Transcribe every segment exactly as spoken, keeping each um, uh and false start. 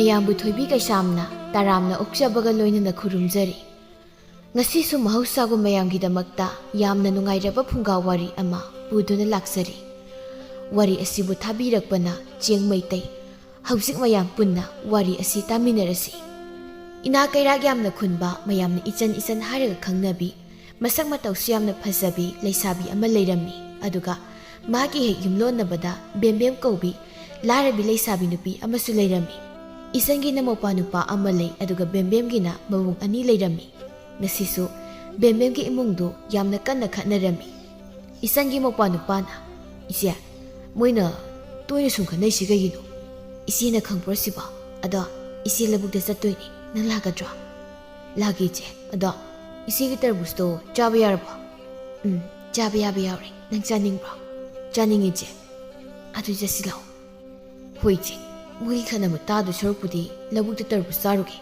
ꯃꯌꯥꯝꯕꯨ ꯊꯣꯏꯕꯤ ꯀꯩꯁꯥꯝꯅ ꯇꯔꯥꯝꯅ ꯑꯣꯛꯆꯕꯒ ꯂꯣꯏꯅꯅ ꯈꯨꯔꯨꯝꯖꯔꯤ꯫ ꯉꯁꯤꯁꯨ ꯃꯍꯧꯁꯥꯒꯨꯝ ꯃꯌꯥꯝꯒꯤꯗꯃꯛꯇ ꯌꯥꯝꯅ ꯅꯨꯡꯉꯥꯏꯔꯕ ꯐꯨꯡꯒꯥ ꯋꯥꯔꯤ ꯑꯃ ꯄꯨꯗꯨꯅ ꯂꯥꯛꯆꯔꯤ꯫ ꯋꯥꯔꯤ ꯑꯁꯤꯕꯨ ꯊꯥꯕꯤꯔꯛꯄꯅ ꯆꯦꯡ ꯃꯩꯇꯩ꯫ ꯍꯧꯖꯤꯛ ꯃꯌꯥꯝ ꯄꯨꯟꯅ ꯋꯥꯔꯤ ꯑꯁꯤ ꯇꯥꯃꯤꯟꯅꯔꯁꯤ꯫ ꯏꯅꯥ ꯀꯩꯔꯥꯛ ꯌꯥꯝꯅ ꯈꯨꯟꯕ, ꯃꯌꯥꯝꯅ ꯏꯆꯟ ꯏꯆꯟ ꯍꯥꯏꯔꯒ ꯈꯪꯅꯕꯤ, ꯃꯁꯛ ꯃꯇꯧꯁꯨ ꯌꯥꯝꯅ ꯐꯖꯕꯤ ꯂꯩꯁꯥꯕꯤ ꯑꯃ ꯂꯩꯔꯝꯃꯤ꯫ ꯑꯗꯨꯒ ꯃꯍꯥꯛꯀꯤ ꯍꯦꯛ ꯌꯨꯝꯂꯣꯟꯅꯕꯗ ꯕꯦꯝꯕꯦꯝ ꯀꯧꯕꯤ ꯂꯥꯏꯔꯕꯤ ꯂꯩꯁꯥꯕꯤ ꯅꯨꯄꯤ ꯑꯃꯁꯨ ꯂꯩꯔꯝꯃꯤ꯫ ꯏꯆꯟꯒꯤꯅ ꯃꯧꯄ꯭ꯋꯥ ꯅꯨꯄꯥ ꯑꯃ ꯂꯩ, ꯑꯗꯨꯒ ꯕꯦꯝꯕꯦꯝꯒꯤꯅ ꯃꯕꯨꯡ ꯑꯅꯤ ꯂꯩꯔꯝꯃꯤ꯫ ꯉꯁꯤꯁꯨ ꯕꯦꯝꯕꯦꯝꯒꯤ ꯏꯃꯨꯡꯗꯨ ꯌꯥꯝꯅ ꯀꯟꯅ ꯈꯠꯅꯔꯝꯃꯤ꯫ ꯏꯆꯟꯒꯤ ꯃꯧꯄ꯭ꯋꯥ ꯅꯨꯄꯥꯅ, "ꯏꯆꯦ, ꯃꯣꯏꯅ ꯇꯣꯏꯅ ꯁꯨꯝ ꯈꯠꯅꯩꯁꯤ ꯀꯩꯒꯤꯅꯣ? ꯏꯆꯦꯅ ꯈꯪꯕ꯭ꯔꯣ ꯁꯤꯕꯣ? ꯑꯗꯣ ꯏꯆꯦ ꯂꯧꯕꯨꯛꯇ ꯆꯠꯇꯣꯏꯅꯤ, ꯅꯪ ꯂꯥꯛꯀꯗ꯭ꯔꯣ?" "ꯂꯥꯛꯀꯦ ꯏꯆꯦ, ꯑꯗꯣ ꯏꯆꯦꯒꯤ ꯇꯔꯕꯨꯖꯇꯣ ꯆꯥꯕ ꯌꯥꯔꯕꯣ?" "ꯎꯝ, ꯆꯥꯕ ꯌꯥꯕ ꯌꯥꯎꯔꯦ, ꯅꯪ ꯆꯥꯅꯤꯡꯕ꯭ꯔꯣ?" "ꯆꯥꯅꯤꯡꯉꯤ ꯏꯆꯦ, ꯑꯗꯨ ꯆꯠꯁꯤ ꯂꯥꯛꯑꯣ꯫" "ꯍꯣꯏ ꯏꯆꯦ, ꯃꯣꯏꯒꯤ ꯈꯠꯅꯕ ꯇꯥꯗꯣꯏ ꯁꯔꯨꯛꯄꯨꯗꯤ ꯂꯧꯕꯨꯛꯇ ꯇꯔꯕꯨꯖ ꯆꯥꯔꯨꯒꯦ꯫"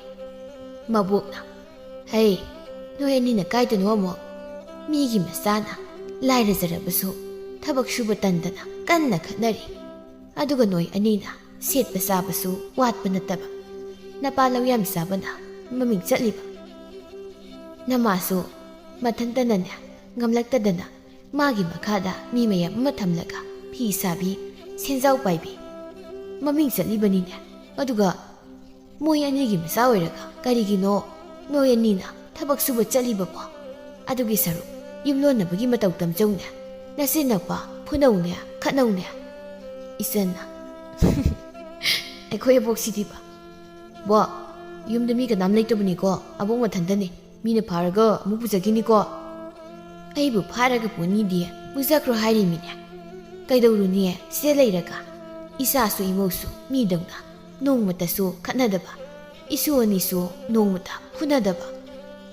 ꯃꯕꯣꯛꯅ, "ꯍꯩ, ꯅꯣꯏ ꯑꯅꯤꯅ ꯀꯥꯏꯗꯅꯣ ꯑꯃꯨꯛ? ꯃꯤꯒꯤ ꯃꯆꯥꯅ ꯂꯥꯏꯔꯖꯔꯕꯁꯨ ꯊꯕꯛ ꯁꯨꯕ ꯇꯟꯗꯅ ꯀꯟꯅ ꯈꯠꯅꯔꯤ꯫ ꯑꯗꯨꯒ ꯅꯣꯏ ꯑꯅꯤꯅ ꯁꯦꯠꯄ ꯆꯥꯕꯁꯨ ꯋꯥꯠꯄ ꯅꯠꯇꯕ, ꯅꯄꯥ ꯂꯧ ꯌꯥꯝ ꯆꯥꯕꯅ ꯃꯃꯤꯡ ꯆꯠꯂꯤꯕ꯫ ꯅꯃꯥꯁꯨ ꯃꯊꯟꯇꯅꯅꯦ ꯉꯝꯂꯛꯇꯗꯅ ꯃꯥꯒꯤ ꯃꯈꯥꯗ ꯃꯤ ꯃꯌꯥꯝ ꯑꯃ ꯊꯝꯂꯒ ꯐꯤ ꯁꯥꯕꯤ, ꯁꯦꯟꯖꯥꯎ ꯄꯥꯏꯕꯤ ꯃꯃꯤꯡ ꯆꯠꯂꯤꯕꯅꯤꯅꯦ꯫ ꯑꯗꯨꯒ ꯃꯣꯏ ꯑꯅꯤꯒꯤ ꯃꯆꯥ ꯑꯣꯏꯔꯒ ꯀꯔꯤꯒꯤꯅꯣ ꯅꯣꯏ ꯑꯅꯤꯅ ꯊꯕꯛ ꯁꯨꯕ ꯆꯠꯂꯤꯕꯕꯣ? ꯑꯗꯨꯒꯤ ꯁꯔꯨꯛ ꯌꯨꯝꯂꯣꯟꯅꯕꯒꯤ ꯃꯇꯧ ꯇꯝꯖꯧꯅꯦ꯫ ꯅꯆꯤꯟ ꯅꯄꯥ ꯐꯨꯅꯧꯅꯦ, ꯈꯠꯅꯧꯅꯦ꯫" ꯏꯆꯟꯅ, "ꯑꯩꯈꯣꯏ ꯑꯕꯣꯛꯁꯤꯗꯤꯕ?" "ꯕꯣ, ꯌꯨꯝꯗ ꯃꯤ ꯀꯅꯥꯝ ꯂꯩꯇꯕꯅꯤꯀꯣ, ꯑꯕꯣꯛ ꯃꯊꯟꯇꯅꯤ꯫ ꯃꯤꯅ ꯐꯥꯔꯒ ꯑꯃꯨꯛ ꯄꯨꯖꯈꯤꯅꯤꯀꯣ꯫" "ꯑꯩꯕꯨ ꯐꯥꯔꯒ ꯄꯨꯅꯤꯗꯤ ꯄꯨꯖꯈ꯭ꯔꯣ ꯍꯥꯏꯔꯤꯃꯤꯅꯦ꯫ ꯀꯩꯗꯧꯔꯨꯅꯤ ꯁꯤꯗ ꯂꯩꯔꯒ? ꯏꯆꯥꯁꯨ ꯏꯃꯧꯁꯨ ꯃꯤꯗꯧꯅ ꯅꯣꯡꯃꯇꯁꯨ ꯈꯠꯅꯗꯕ, ꯏꯁꯨ ꯑꯅꯤꯁꯨ ꯅꯣꯡꯃꯇ ꯐꯨꯅꯗꯕ꯫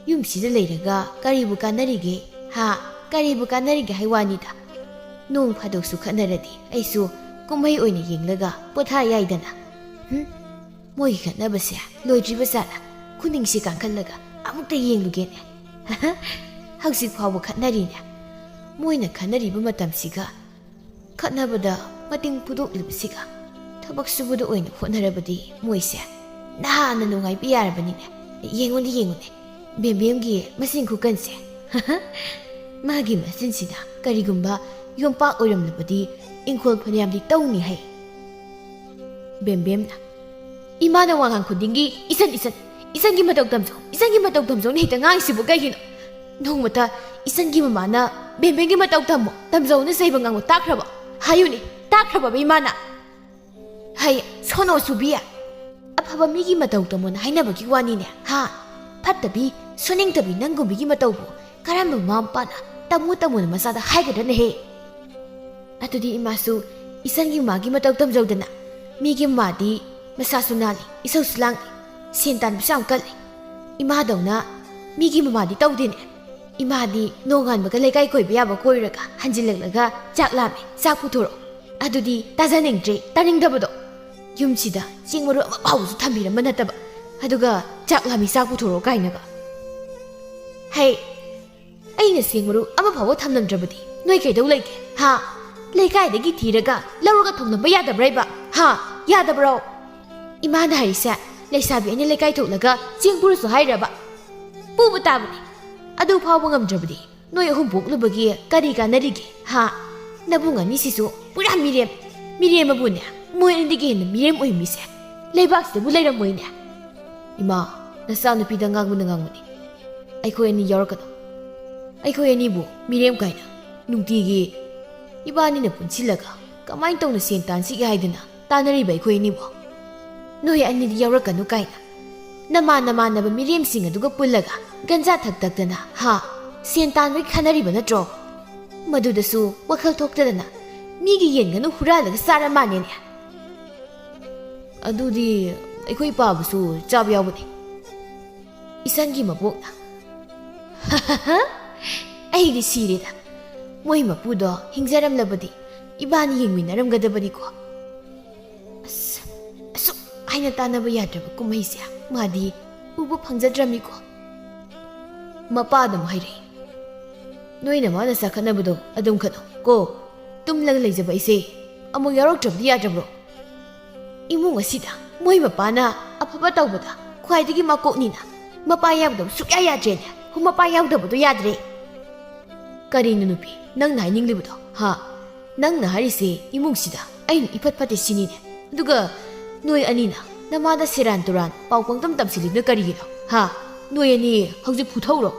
ꯌꯨꯝꯁꯤꯗ ꯂꯩꯔꯒ ꯀꯔꯤꯕꯨ ꯀꯥꯟꯅꯔꯤꯒꯦ? ꯍꯥ? ꯀꯔꯤꯕꯨ ꯀꯥꯟꯅꯔꯤꯒꯦ ꯍꯥꯏ ꯋꯥꯅꯤꯗ? ꯅꯣꯡ ꯐꯥꯗꯣꯛꯁꯨ ꯈꯠꯅꯔꯗꯤ ꯑꯩꯁꯨ ꯀꯨꯝꯍꯩ ꯑꯣꯏꯅ ꯌꯦꯡꯂꯒ ꯄꯣꯊꯥ ꯌꯥꯏꯗꯅ꯫ ꯍꯨꯝ? ꯃꯣꯏꯒꯤ ꯈꯠꯅꯕꯁꯦ ꯂꯣꯏꯗ꯭ꯔꯤꯕ ꯖꯥꯠꯂ? ꯈꯨꯅꯤꯡꯁꯤ ꯀꯥꯡꯈꯠꯂꯒ ꯑꯃꯨꯛꯇ ꯌꯦꯡꯂꯨꯒꯦꯅꯦ꯫ ꯍꯧꯖꯤꯛ ꯐꯥꯎꯕ ꯈꯠꯅꯔꯤꯅꯦ꯫ ꯃꯣꯏꯅ ꯈꯠꯅꯔꯤꯕ ꯃꯇꯝꯁꯤꯒ ꯈꯠꯅꯕꯗ ꯃꯇꯦꯡ ꯄꯨꯊꯣꯛꯂꯤꯕꯁꯤꯒ ꯊꯕꯛ ꯁꯨꯕꯗ ꯑꯣꯏꯅ ꯍꯣꯠꯅꯔꯕꯗꯤ ꯃꯣꯏꯁꯦ ꯅꯍꯥꯟꯅ ꯅꯨꯡꯉꯥꯏꯕ ꯌꯥꯔꯕꯅꯤꯅꯦ꯫ ꯌꯦꯡꯉꯨꯅꯦ, ꯌꯦꯡꯉꯨꯅꯦ, ꯕꯦꯝꯕꯦꯝꯒꯤ ꯃꯆꯤꯟ ꯈꯨꯀꯟꯁꯦ꯫ ꯃꯥꯒꯤ ꯃꯆꯤꯟꯁꯤꯅ ꯀꯔꯤꯒꯨꯝꯕ ꯌꯣꯝꯄꯥꯛ ꯑꯣꯏꯔꯝꯂꯕꯗꯤ ꯏꯪꯈꯣꯜ ꯐꯅꯌꯥꯝꯗꯤ ꯇꯧꯅꯤ ꯍꯥꯏ꯫ ꯕꯦꯝꯕꯦꯝꯅ, "ꯏꯃꯥꯅ ꯋꯥ ꯉꯥꯡ ꯈꯨꯗꯤꯡꯒꯤ ꯏꯆꯟ, ꯏꯆꯟ, ꯏꯆꯟꯒꯤ ꯃꯇꯧ ꯇꯝꯖꯧ, ꯏꯆꯟꯒꯤ ꯃꯇꯧ ꯇꯝꯖꯧꯅ ꯍꯦꯛꯇ ꯉꯥꯡꯉꯤꯁꯤꯕꯨ ꯀꯩꯒꯤꯅꯣ? ꯅꯣꯡꯃꯇ ꯏꯆꯟꯒꯤ ꯃꯃꯥꯅ ꯕꯦꯝꯕꯦꯝꯒꯤ ꯃꯇꯧ ꯇꯝꯃꯣ, ꯇꯝꯖꯧꯅ ꯆꯩꯕ ꯉꯥꯡꯕ ꯇꯥꯈ꯭ꯔꯕꯣ? ꯍꯥꯏꯌꯨꯅꯦ, ꯇꯥꯈ꯭ꯔꯕꯕ ꯏꯃꯥꯅ?" ꯍꯩ, ꯁꯣꯅꯣ ꯁꯨꯕꯤ! ꯑꯐꯕ ꯃꯤꯒꯤ ꯃꯇꯧ ꯇꯝꯃꯣꯅ ꯍꯥꯏꯅꯕꯒꯤ ꯋꯥꯅꯤꯅꯦ, ꯍꯥ? ꯐꯠꯇꯕꯤ, ꯁꯨꯅꯤꯡꯗꯕꯤ ꯅꯪꯒꯨꯝꯕꯤꯒꯤ ꯃꯇꯧꯕꯨ ꯀꯔꯝꯕ ꯃꯃꯥ ꯃꯄꯥꯅ "ꯇꯝꯃꯨ, ꯇꯝꯃꯨꯅ" ꯃꯆꯥꯗ ꯍꯥꯏꯒꯗ꯭ꯔꯅꯦꯍꯦ? ꯑꯗꯨꯗꯤ ꯏꯃꯥꯁꯨ ꯏꯆꯟꯒꯤ ꯃꯃꯥꯒꯤ ꯃꯇꯧ ꯇꯝꯖꯧꯗꯅ꯫ ꯃꯤꯒꯤ ꯃꯃꯥꯗꯤ ꯃꯁꯥꯁꯨ ꯅꯥꯜꯂꯤ, ꯏꯁꯧꯁꯨ ꯂꯥꯡꯗꯦ, ꯁꯦꯟ ꯇꯥꯟꯕꯁꯨ ꯌꯥꯝ ꯀꯜꯂꯤ꯫ ꯏꯃꯥꯗꯧꯅ ꯃꯤꯒꯤ ꯃꯃꯥꯗꯤ ꯇꯧꯗꯦꯅꯦ꯫ ꯏꯃꯥꯗꯤ ꯅꯣꯡꯉꯥꯟꯕꯒ ꯂꯩꯀꯥꯏ ꯀꯣꯏꯕ ꯌꯥꯕ ꯀꯣꯏꯔꯒ ꯍꯟꯖꯤꯜꯂꯛꯂꯒ "ꯆꯥꯛ ꯂꯥꯝꯃꯦ, ꯆꯥꯛ ꯄꯨꯊꯣꯔꯛꯑꯣ"꯫ ꯑꯗꯨꯗꯤ ꯇꯥꯖꯅꯤꯡꯗ꯭ꯔꯦ, ꯇꯥꯅꯤꯡꯗꯕꯗꯣ꯫ ꯌꯨꯝꯁꯤꯗ ꯆꯦꯡ ꯃꯔꯨ ꯑꯃ ꯐꯥꯎꯕꯁꯨ ꯊꯝꯕꯤꯔꯝꯕ ꯅꯠꯇꯕ, ꯑꯗꯨꯒ "ꯆꯥꯛ ꯂꯥꯝꯃꯤ, ꯆꯥꯛ ꯄꯨꯊꯣꯔꯛꯑꯣ" ꯀꯥꯏꯅꯒ꯫ ꯍꯩ, ꯑꯩꯅ ꯆꯦꯡ ꯃꯔꯨ ꯑꯃ ꯐꯥꯎꯕ ꯊꯝꯂꯝꯗ꯭ꯔꯕꯗꯤ ꯅꯣꯏ ꯀꯩꯗꯧ ꯂꯩꯒꯦ, ꯍꯥ? ꯂꯩꯀꯥꯏꯗꯒꯤ ꯊꯤꯔꯒ ꯂꯧꯔꯒ ꯊꯣꯡꯂꯝꯕ ꯌꯥꯗꯕ꯭ꯔꯥ ꯏꯕ? ꯍꯥ? ꯌꯥꯗꯕ꯭ꯔꯣ? ꯏꯃꯥꯅ ꯍꯥꯏꯔꯤꯁꯦ, ꯂꯩꯁꯥꯕꯤ ꯑꯩꯅ ꯂꯩꯀꯥꯏ ꯊꯣꯛꯂꯒ ꯆꯦꯡ ꯄꯨꯔꯁꯨ ꯍꯥꯏꯔꯕ? ꯄꯨꯕ ꯇꯥꯕꯅꯤ꯫ ꯑꯗꯨ ꯐꯥꯎꯕ ꯉꯝꯗ꯭ꯔꯕꯗꯤ ꯅꯣꯏ ꯑꯍꯨꯝ ꯄꯣꯛꯂꯨꯕꯒꯤ ꯀꯔꯤ ꯀꯥꯟꯅꯔꯤꯒꯦ, ꯍꯥ? ꯅꯕꯨꯡ ꯑꯅꯤꯁꯤꯁꯨ ꯄꯨꯔꯥ ꯃꯤꯔꯦꯝ꯫ ꯃꯤꯔꯦꯝ ꯑꯕꯨꯅꯦ, ꯃꯣꯏ ꯑꯅꯤꯗꯒꯤ ꯍꯦꯟꯅ ꯃꯤꯔꯦꯝ ꯑꯣꯏꯕ ꯃꯤꯁꯦ ꯂꯩꯕꯥꯛꯁꯤꯗꯕꯨ ꯂꯩꯔꯝꯃꯣꯏꯅꯦ꯫ ꯏꯃꯥ, ꯅꯆꯥꯅꯨꯄꯤꯗ ꯉꯥꯡꯕꯅ ꯉꯥꯡꯕꯅꯤ꯫ ꯑꯩꯈꯣꯏ ꯑꯅꯤ ꯌꯥꯎꯔꯛꯀꯅꯨ꯫ ꯑꯩꯈꯣꯏ ꯑꯅꯤꯕꯨ ꯃꯤꯔꯦꯝ ꯀꯥꯏꯅ ꯅꯨꯡꯇꯤꯒꯤ ꯏꯕꯥꯅꯤꯅ ꯄꯨꯟꯁꯤꯜꯂꯒ ꯀꯃꯥꯏꯅ ꯇꯧꯅ ꯁꯦꯟ ꯇꯥꯟꯁꯤꯒꯦ ꯍꯥꯏꯗꯅ ꯇꯥꯟꯅꯔꯤꯕ ꯑꯩꯈꯣꯏ ꯑꯅꯤꯕꯨ꯫ ꯅꯣꯏ ꯑꯅꯤꯗꯤ ꯌꯥꯎꯔꯛꯀꯅꯨ ꯀꯥꯏꯅ꯫ ꯅꯃꯥꯟ ꯅꯃꯥꯟꯅꯕ ꯃꯤꯔꯦꯝꯁꯤꯡ ꯑꯗꯨꯒ ꯄꯨꯜꯂꯒ ꯒꯟꯖꯥ ꯊꯛ ꯊꯛꯇꯅ, ꯍꯥ, ꯁꯦꯟ ꯇꯥꯟꯕꯒꯤ ꯈꯟꯅꯔꯤꯕ ꯅꯠꯇ꯭ꯔꯣ? ꯃꯗꯨꯗꯁꯨ ꯋꯥꯈꯜ ꯊꯣꯛꯇꯗꯅ ꯃꯤꯒꯤ ꯌꯦꯟ ꯉꯥꯅꯨ ꯍꯨꯔꯥꯜꯂꯒ ꯆꯥꯔ ꯃꯥꯜꯂꯦꯅꯦ꯫ ꯑꯗꯨꯗꯤ ꯑꯩꯈꯣꯏ ꯏꯄꯥꯕꯨꯁꯨ ꯆꯥꯕ ꯌꯥꯎꯕꯅꯤ꯫ ꯏꯆꯟꯒꯤ ꯃꯕꯣꯛꯅ, "ꯑꯩꯗꯤ ꯁꯤꯔꯦꯗ꯫ ꯃꯣꯏ ꯃꯄꯨꯗꯣ ꯍꯤꯡꯖꯔꯝꯂꯕꯗꯤ ꯏꯕꯥꯅꯤ ꯌꯦꯡꯃꯤꯟꯅꯔꯝꯒꯗꯕꯅꯤꯀꯣ꯫ ꯑꯁ, ꯑꯁꯨꯛ ꯍꯥꯏꯅ ꯇꯥꯟꯅꯕ ꯌꯥꯗ꯭ꯔꯕ ꯀꯨꯝꯍꯩꯁꯦ ꯃꯥꯗꯤ ꯎꯕ ꯐꯪꯖꯗ꯭ꯔꯕꯅꯤꯀꯣ"꯫ ꯃꯄꯥꯗ ꯑꯃꯨꯛ ꯍꯥꯏꯔꯛꯏ, "ꯅꯣꯏꯅ ꯃꯥꯅ ꯆꯥꯈꯠꯅꯕꯗꯣ ꯑꯗꯨꯝ ꯈꯠꯅꯧ ꯀꯣ꯫ ꯇꯨꯝꯂꯒ ꯂꯩꯖꯕ ꯑꯩꯁꯦ ꯑꯃꯨꯛ ꯌꯥꯎꯔꯛꯇ꯭ꯔꯕꯗꯤ ꯌꯥꯗ꯭ꯔꯕ꯭ꯔꯣ? ꯏꯃꯨꯡ ꯑꯁꯤꯗ ꯃꯣꯏ ꯃꯄꯥꯅ ꯑꯐꯕ ꯇꯧꯕꯗ ꯈ꯭ꯋꯥꯏꯗꯒꯤ ꯃꯀꯣꯛꯅꯤꯅ ꯃꯄꯥ ꯌꯥꯎꯗꯕ ꯁꯨꯛꯌꯥ ꯌꯥꯗ꯭ꯔꯦꯅꯦ꯫ ꯍꯣ, ꯃꯄꯥ ꯌꯥꯎꯗꯕꯗꯣ ꯌꯥꯗ꯭ꯔꯦ꯫ ꯀꯔꯤꯅꯣ ꯅꯨꯄꯤ, ꯅꯪꯅ ꯍꯥꯏꯅꯤꯡꯂꯤꯕꯗꯣ? ꯍꯥ? ꯅꯪꯅ ꯍꯥꯏꯔꯤꯁꯦ ꯏꯃꯨꯡꯁꯤꯗ ꯑꯩꯅ ꯏꯐꯠ ꯐꯠꯇꯦ ꯁꯤꯅꯤꯅꯦ꯫ ꯑꯗꯨꯒ ꯅꯣꯏ ꯑꯅꯤꯅ ꯅꯃꯥꯗ ꯁꯦꯔꯥꯟ ꯇꯨꯔꯥꯟ ꯄꯥꯎ ꯄꯪꯇꯝ ꯇꯝꯁꯤꯜꯂꯤꯗꯨꯅ ꯀꯔꯤꯒꯤꯅꯣ? ꯍꯥ? ꯅꯣꯏ ꯑꯅꯤ ꯍꯧꯖꯤꯛ ꯐꯨꯊꯧꯔꯣ꯫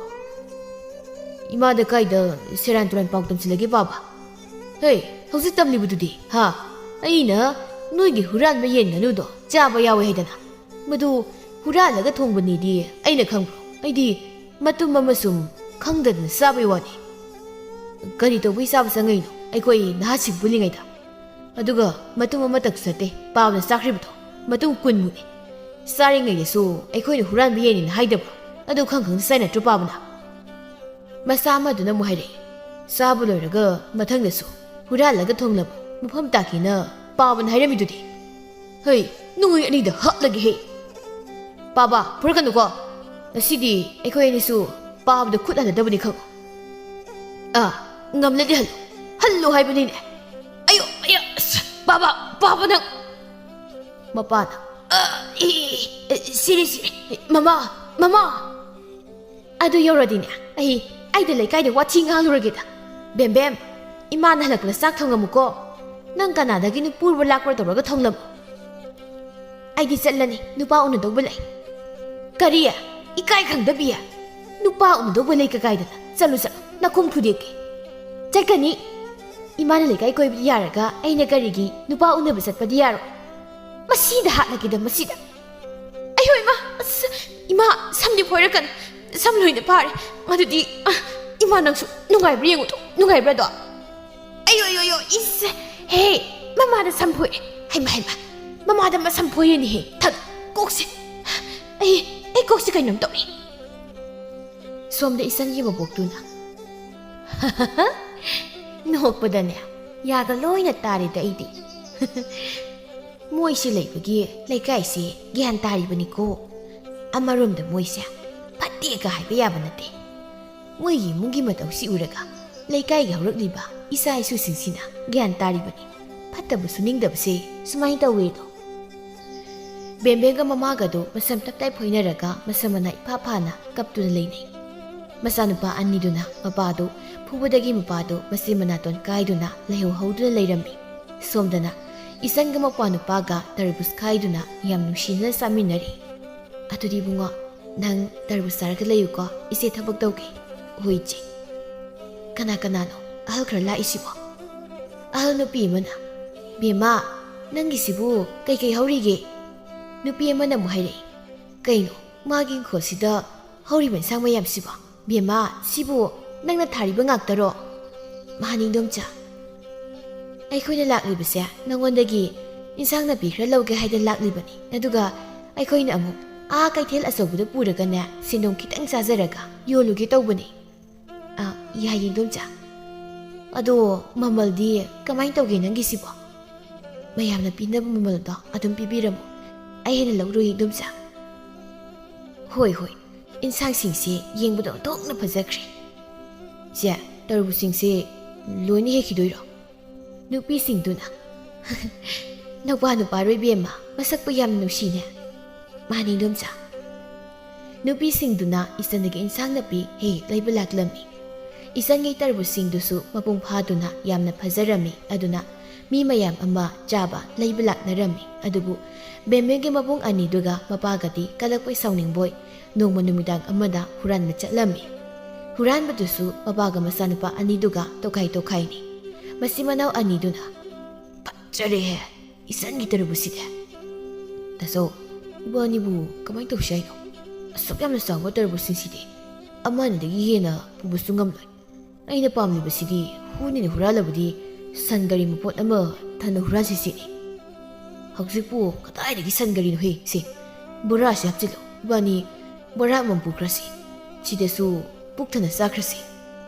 ꯏꯃꯥꯗ ꯀꯥꯏꯗ ꯁꯦꯔꯥꯟ ꯇꯨꯔꯥꯟ ꯄꯥꯎ ꯇꯝꯁꯤꯜꯂꯒꯦ ꯄꯥꯕ? ꯍꯦ, ꯍꯧꯖꯤꯛ ꯇꯝꯂꯤꯕꯗꯨꯗꯤ, ꯍꯥ? ꯑꯩꯅ ꯅꯣꯏꯒꯤ ꯍꯨꯔꯥꯟꯕ ꯌꯦꯟ ꯉꯥꯅꯨꯗꯣ ꯆꯥꯕ ꯌꯥꯎꯋꯦ ꯍꯥꯏꯗꯅ꯫ ꯃꯗꯨ ꯍꯨꯔꯥꯜꯂꯒ ꯊꯣꯡꯕꯅꯤꯗꯤ ꯑꯩꯅ ꯈꯪꯕ꯭ꯔꯣ? ꯑꯩꯗꯤ ꯃꯇꯨꯝ ꯑꯃ ꯁꯨꯝ ꯈꯪꯗꯗꯅ ꯆꯥꯕꯩ ꯋꯥꯅꯤ꯫ ꯀꯔꯤ ꯇꯧꯕꯩ ꯆꯥꯕ ꯆꯪꯉꯛꯏꯅꯣ ꯑꯩꯈꯣꯏ ꯅꯍꯥꯁꯤꯡ ꯄꯨꯜꯂꯤꯉꯩꯗ? ꯑꯗꯨꯒ ꯃꯇꯨꯝ ꯑꯃꯇꯪꯁꯨ ꯅꯠꯇꯦ ꯄꯥꯕꯅ ꯆꯥꯈ꯭ꯔꯤꯕꯗꯣ, ꯃꯇꯨꯝ ꯀꯨꯟꯃꯨꯛꯅꯤ꯫ ꯆꯥꯔꯤꯉꯩꯗꯁꯨ ꯑꯩꯈꯣꯏꯅ ꯍꯨꯔꯥꯟꯕ ꯌꯦꯟꯅꯤꯅ ꯍꯥꯏꯗꯕ꯭ꯔꯣ? ꯑꯗꯨ ꯈꯪ ꯈꯪꯅ ꯆꯥꯏ ꯅꯠꯇ꯭ꯔꯣ ꯄꯥꯕꯅ? ꯃꯆꯥ ꯑꯃꯗꯨꯅ ꯑꯃꯨꯛ ꯍꯥꯏꯔꯛꯏ, ꯆꯥꯕ ꯂꯣꯏꯔꯒ ꯃꯊꯪꯗꯁꯨ ꯍꯨꯔꯥꯜꯂꯒ ꯊꯣꯡꯂꯝꯃꯨ, ꯃꯐꯝ ꯇꯥꯛꯀꯦꯅ ꯄꯥꯕꯅ ꯍꯥꯏꯔꯝꯃꯤꯗꯨꯗꯤ꯫ ꯍꯩ, ꯅꯣꯏ ꯑꯅꯤꯗ ꯍꯥꯠꯂꯒꯦ ꯍꯦ꯫ ꯄꯥꯕ, ꯐꯨꯔꯛꯀꯅꯨꯀꯣ꯫ ꯉꯁꯤꯗꯤ ꯑꯩꯈꯣꯏ ꯑꯅꯤꯁꯨ ꯄꯥꯕꯗ ꯈꯨꯠ ꯍꯜꯂꯗꯕꯅꯤ ꯈꯪꯉꯨ꯫ ꯑꯥ, ꯉꯝꯂꯗꯤ ꯍꯜꯂꯨ꯫ ꯍꯜꯂꯨ ꯍꯥꯏꯕꯅꯤꯅꯦ꯫ ꯑꯌꯣ, ꯑꯌꯥ, ꯑꯁ, ꯄꯥꯕ, ꯄꯥꯕ ꯅꯪ꯫ ꯃꯄꯥꯅ, ꯑ, ꯏ, ꯏ, ꯁꯤꯔꯦ, ꯁꯤꯔꯦ꯫ ꯃꯃꯥ, ꯃꯃꯥ꯫ ꯑꯗꯨ ꯌꯧꯔꯗꯤꯅꯦ, ꯑꯩ, ꯑꯩꯗ ꯂꯩꯀꯥꯏꯗ ꯋꯥꯊꯤ ꯉꯥꯡꯂꯨꯔꯒꯦꯗ꯫ ꯕꯦꯝꯕꯦꯝ, ꯏꯃꯥꯅ ꯍꯜꯂꯛꯄꯗ ꯆꯥꯛ ꯊꯣꯡꯉꯝꯃꯨꯀꯣ꯫ ꯅꯪ ꯀꯅꯥꯗꯒꯤꯅꯣ ꯄꯨꯔꯕ ꯂꯥꯛꯄ꯭ꯔꯥ ꯇꯧꯔꯒ ꯊꯣꯡꯂꯝꯃꯨ꯫ ꯑꯩꯗꯤ ꯆꯠꯂꯅꯤ, ꯅꯨꯄꯥ ꯎꯅꯗꯧꯕ ꯂꯩ꯫ ꯀꯔꯤ? ꯏꯀꯥꯏ ꯈꯪꯗꯕꯤ? ꯅꯨꯄꯥ ꯎꯅꯗꯧꯕ ꯂꯩ ꯀꯀꯥꯏꯗꯅ? ꯆꯠꯂꯨ, ꯆꯠꯂꯨ, ꯅꯈꯣꯡ ꯊꯨꯗꯦꯛꯀꯦ꯫ ꯆꯠꯀꯅꯤ꯫ ꯏꯃꯥꯅ ꯂꯩꯀꯥꯏ ꯀꯣꯏꯕꯗꯤ ꯌꯥꯔꯒ ꯑꯩꯅ ꯀꯔꯤꯒꯤ ꯅꯨꯄꯥ ꯎꯅꯕ ꯆꯠꯄꯗꯤ ꯌꯥꯔꯣꯏ? ꯃꯁꯤꯗ ꯍꯥꯠꯂꯒꯦꯗ, ꯃꯁꯤꯗ꯫ ꯑꯩꯌꯣ ꯏꯃꯥ, ꯑꯁ, ꯏꯃꯥ, ꯁꯝꯗꯤ ꯐꯣꯏꯔꯛꯀꯅꯨ꯫ ꯁꯝ ꯂꯣꯏꯅ ꯐꯥꯔꯦ꯫ ꯑꯗꯨꯗꯤ, ꯑ, ꯏꯃꯥ ꯅꯪꯁꯨ ꯅꯨꯡꯉꯥꯏꯕ꯭ꯔꯥ ꯌꯦꯡꯉꯨ ꯇꯣ, ꯅꯨꯡꯉꯥꯏꯕ꯭ꯔꯥꯗꯣ? ꯑꯩꯌꯣ, ꯑꯌꯣ, ꯑꯌꯣ, ꯏꯁ, ꯍꯦ, ꯃꯃꯥꯗ ꯁꯝ ꯐꯣꯏꯔꯦ꯫ ꯍꯩꯃ, ꯍꯩꯃ, ꯃꯃꯥꯗ ꯃꯁꯝ ꯐꯣꯏꯔꯦꯅꯦꯍꯦ꯫ ꯊꯛ, ꯀꯣꯛꯁꯦ, ꯑꯩ, ꯑꯩ ꯀꯣꯛꯁꯦ ꯀꯩꯅꯣꯝ ꯇꯧꯔꯦ꯫ ꯁꯣꯝꯗ ꯏꯆꯟꯒꯤ ꯃꯕꯣꯛꯇꯨꯅ꯫ ꯅꯣꯛꯄꯗꯅꯦ, ꯌꯥꯒ ꯂꯣꯏꯅ ꯇꯥꯔꯦꯗ ꯑꯩꯗꯤ꯫ ꯃꯣꯏꯁꯦ ꯂꯩꯕꯒꯤ ꯂꯩꯀꯥꯏꯁꯦ ꯒ꯭ꯌꯥꯟ ꯇꯥꯔꯤꯕꯅꯤꯀꯣ꯫ ꯑꯃꯔꯣꯝꯗ ꯃꯣꯏꯁꯦ ꯐꯠꯇꯦꯒ ꯍꯥꯏꯕ ꯌꯥꯕ ꯅꯠꯇꯦ꯫ ꯃꯣꯏꯒꯤ ꯏꯃꯨꯡꯒꯤ ꯃꯇꯧꯁꯤ ꯎꯔꯒ ꯂꯩꯀꯥꯏꯒꯤ ꯍꯧꯔꯛꯂꯤꯕ ꯏꯆꯥ ꯏꯁꯨꯁꯤꯡꯁꯤꯅ ꯒ꯭ꯌꯥꯟ ꯇꯥꯔꯤꯕꯅꯤ꯫ ꯐꯠꯇꯕ ꯁꯨꯅꯤꯡꯗꯕꯁꯦ ꯁꯨꯃꯥꯏꯅ ꯇꯧꯋꯦꯗꯣ꯫ ꯕꯦꯝꯕꯦꯝꯒ ꯃꯃꯥꯒꯗꯨ ꯃꯁꯝ ꯇꯞ ꯇꯥꯏ ꯐꯣꯏꯅꯔꯒ ꯃꯁꯝ ꯃꯅꯥ ꯏꯐꯥ ꯐꯥꯅ ꯀꯞꯇꯨꯅ ꯂꯩꯅꯩ꯫ ꯃꯆꯥꯅꯨꯄꯥ ꯑꯅꯤꯗꯨꯅ ꯃꯄꯥꯗꯨ ꯐꯨꯕꯗꯒꯤ ꯃꯄꯥꯗꯨ ꯃꯆꯤꯟ ꯃꯅꯥꯇꯣꯟ ꯀꯥꯏꯗꯨꯅ ꯂꯩꯍꯧ ꯍꯧꯗꯨꯅ ꯂꯩꯔꯝꯃꯤ꯫ ꯁꯣꯝꯗꯅ ꯏꯆꯟꯒ ꯃꯄꯥ ꯅꯨꯄꯥꯒ ꯇꯔꯕꯨꯖ ꯈꯥꯏꯗꯨꯅ ꯌꯥꯝ ꯅꯨꯡꯁꯤꯅꯅ ꯆꯥꯃꯤꯟꯅꯔꯤ꯫ "ꯑꯗꯨꯗꯤ ꯏꯕꯨꯡꯉꯣ, ꯅꯪ ꯇꯔꯕꯨꯖ ꯆꯥꯔꯒ ꯂꯩꯌꯨꯀꯣ, ꯏꯆꯦ ꯊꯕꯛ ꯇꯧꯒꯦ꯫" "ꯍꯣꯏ ꯏꯆꯦ꯫" ꯀꯅꯥ ꯀꯅꯥꯅꯣ ꯑꯍꯜ ꯈꯔ ꯂꯥꯛꯏꯁꯤꯕꯣ? ꯑꯍꯜ ꯅꯨꯄꯤ ꯑꯃꯅ, "ꯕꯦꯝꯃ, ꯅꯪꯒꯤꯁꯤꯕꯨ ꯀꯩꯀꯩ ꯍꯧꯔꯤꯒꯦ?" ꯅꯨꯄꯤ ꯑꯃꯅ ꯑꯃꯨꯛ ꯍꯥꯏꯔꯛꯏ, "ꯀꯩꯅꯣ ꯃꯥꯒꯤ ꯏꯪꯈꯣꯜꯁꯤꯗ ꯍꯧꯔꯤꯕ ꯏꯟꯁꯥꯡ ꯃꯌꯥꯝꯁꯤꯕꯣ? ꯕꯦꯝꯃ, ꯁꯤꯕꯨ ꯅꯪꯅ ꯊꯥꯔꯤꯕ ꯉꯥꯛꯇꯔꯣ?" "ꯃꯥꯅꯤ ꯏꯟꯗꯣꯝꯆꯥ, ꯑꯩꯈꯣꯏꯅ ꯂꯥꯛꯂꯤꯕꯁꯦ ꯅꯉꯣꯟꯗꯒꯤ ꯏꯟꯁꯥꯡ ꯅꯥꯄꯤ ꯈꯔ ꯂꯧꯒꯦ ꯍꯥꯏꯗꯅ ꯂꯥꯛꯂꯤꯕꯅꯤ꯫ ꯑꯗꯨꯒ ꯑꯩꯈꯣꯏꯅ ꯑꯃꯨꯛ ꯑꯥ ꯀꯩꯊꯦꯜ ꯑꯆꯧꯕꯗ ꯄꯨꯔꯒꯅꯦ ꯁꯦꯟꯗꯣꯡ ꯈꯤꯇꯪ ꯆꯥꯖꯔꯒ ꯌꯣꯜꯂꯨꯒꯦ ꯇꯧꯕꯅꯤ꯫" "ꯑ, ꯌꯥꯏꯌꯦ ꯏꯟꯗꯣꯝꯆꯥ꯫ ꯑꯗꯣ ꯃꯃꯜꯗꯤ ꯀꯃꯥꯏꯅ ꯇꯧꯒꯦ ꯅꯪꯒꯤꯁꯤꯕꯣ?" "ꯃꯌꯥꯝꯅ ꯄꯤꯅꯕ ꯃꯃꯜꯗꯣ ꯑꯗꯨꯝ ꯄꯤꯕꯤꯔꯝꯃꯣ꯫ ꯑꯩ ꯍꯦꯟꯅ ꯂꯧꯔꯣꯏ ꯏꯟꯗꯣꯝꯆꯥ꯫" "ꯍꯣꯏ, ꯍꯣꯏ, ꯏꯟꯁꯥꯡꯁꯤꯡꯁꯦ ꯌꯦꯡꯕꯗ ꯑꯣꯟꯊꯣꯛꯅ ꯐꯖꯈ꯭ꯔꯦ꯫ ꯏꯆꯦ, ꯇꯔꯕꯨꯖꯁꯤꯡꯁꯦ ꯂꯣꯏꯅ ꯍꯦꯛꯈꯤꯗꯣꯏꯔꯣ?" ꯅꯨꯄꯤꯁꯤꯡꯗꯨꯅ, "ꯅꯧꯄꯥ ꯅꯨꯄꯥꯔꯣ ꯏꯕꯦꯝꯃ, ꯃꯁꯛꯄꯨ ꯌꯥꯝ ꯅꯨꯡꯁꯤꯅꯦ꯫" "ꯃꯥꯅꯤ ꯏꯟꯗꯣꯝꯆꯥ꯫" ꯅꯨꯄꯤꯁꯤꯡꯗꯨꯅ ꯏꯆꯟꯗꯒꯤ ꯏꯟꯁꯥꯡ ꯅꯥꯄꯤ ꯍꯦꯛ ꯍꯦꯛ ꯂꯩꯕ ꯂꯥꯛꯂꯝꯃꯤ꯫ ꯏꯆꯟꯒꯤ ꯇꯔꯕꯨꯖꯁꯤꯡꯗꯨꯁꯨ ꯃꯄꯨꯡ ꯐꯥꯗꯨꯅ ꯌꯥꯝꯅ ꯐꯖꯔꯝꯃꯤ꯫ ꯑꯗꯨꯅ ꯃꯤ ꯃꯌꯥꯝ ꯑꯃ ꯆꯥꯕ ꯂꯩꯕ ꯂꯥꯛꯅꯔꯝꯃꯤ꯫ ꯑꯗꯨꯕꯨ ꯕꯦꯝꯕꯦꯝꯒꯤ ꯃꯕꯨꯡ ꯑꯅꯤꯗꯨꯒ ꯃꯄꯥꯒꯗꯤ ꯀꯜꯂꯛꯄꯣꯏ ꯁꯥꯎꯅꯤꯡꯕꯣꯏ ꯅꯣꯡꯃ ꯅꯨꯃꯤꯗꯥꯡ ꯑꯃꯗ ꯍꯨꯔꯥꯟꯕ ꯆꯠꯂꯝꯃꯤ꯫ ꯍꯨꯔꯥꯟꯕꯗꯨꯁꯨ ꯃꯄꯥꯒ ꯃꯆꯥꯅꯨꯄꯥ ꯑꯅꯤꯗꯨꯒ ꯇꯣꯈꯥꯏ ꯇꯣꯈꯥꯏꯅꯤ꯫ ꯃꯆꯤꯟ ꯃꯅꯥꯎ ꯑꯅꯤꯗꯨꯅ, "ꯐꯠꯖꯔꯦꯍꯦ, ꯏꯆꯟꯒꯤ ꯇꯔꯕꯨꯖꯁꯤꯗꯤ꯫ ꯇꯥꯆꯧ, ꯏꯕꯥꯅꯤꯕꯨ ꯀꯃꯥꯏꯅ ꯇꯧꯁꯤ ꯍꯥꯏꯅꯣ? ꯑꯁꯨꯛ ꯌꯥꯝꯅ ꯆꯥꯎꯕ ꯇꯔꯕꯨꯖꯁꯤꯡꯁꯤꯗꯤ ꯑꯃ ꯑꯅꯤꯗꯒꯤ ꯍꯦꯟꯅ ꯄꯨꯕꯁꯨ ꯉꯝꯂꯣꯏ꯫ ꯑꯩꯅ ꯄꯥꯝꯂꯤꯕꯁꯤꯗꯤ ꯍꯨꯅꯤꯅ ꯍꯨꯔꯥꯜꯂꯕꯗꯤ ꯁꯟ ꯒꯥꯔꯤ ꯃꯄꯣꯠ ꯑꯃ ꯊꯟꯅ ꯍꯨꯔꯥꯟꯁꯤ ꯁꯤꯅꯤ꯫" "ꯍꯧꯖꯤꯛꯄꯨ ꯀꯗꯥꯏꯗꯒꯤ ꯁꯟ ꯒꯥꯔꯤꯅꯣꯍꯦ? ꯁꯦ, ꯕꯣꯔꯥꯁꯤ ꯍꯥꯞꯆꯤꯜꯂꯨ, ꯏꯕꯥꯅꯤ ꯕꯣꯔꯥ ꯑꯃꯃꯝ ꯄꯨꯈ꯭ꯔꯁꯤ꯫ ꯁꯤꯗꯁꯨ ꯄꯨꯛ ꯊꯟꯅ ꯆꯥꯈ꯭ꯔꯁꯤ꯫"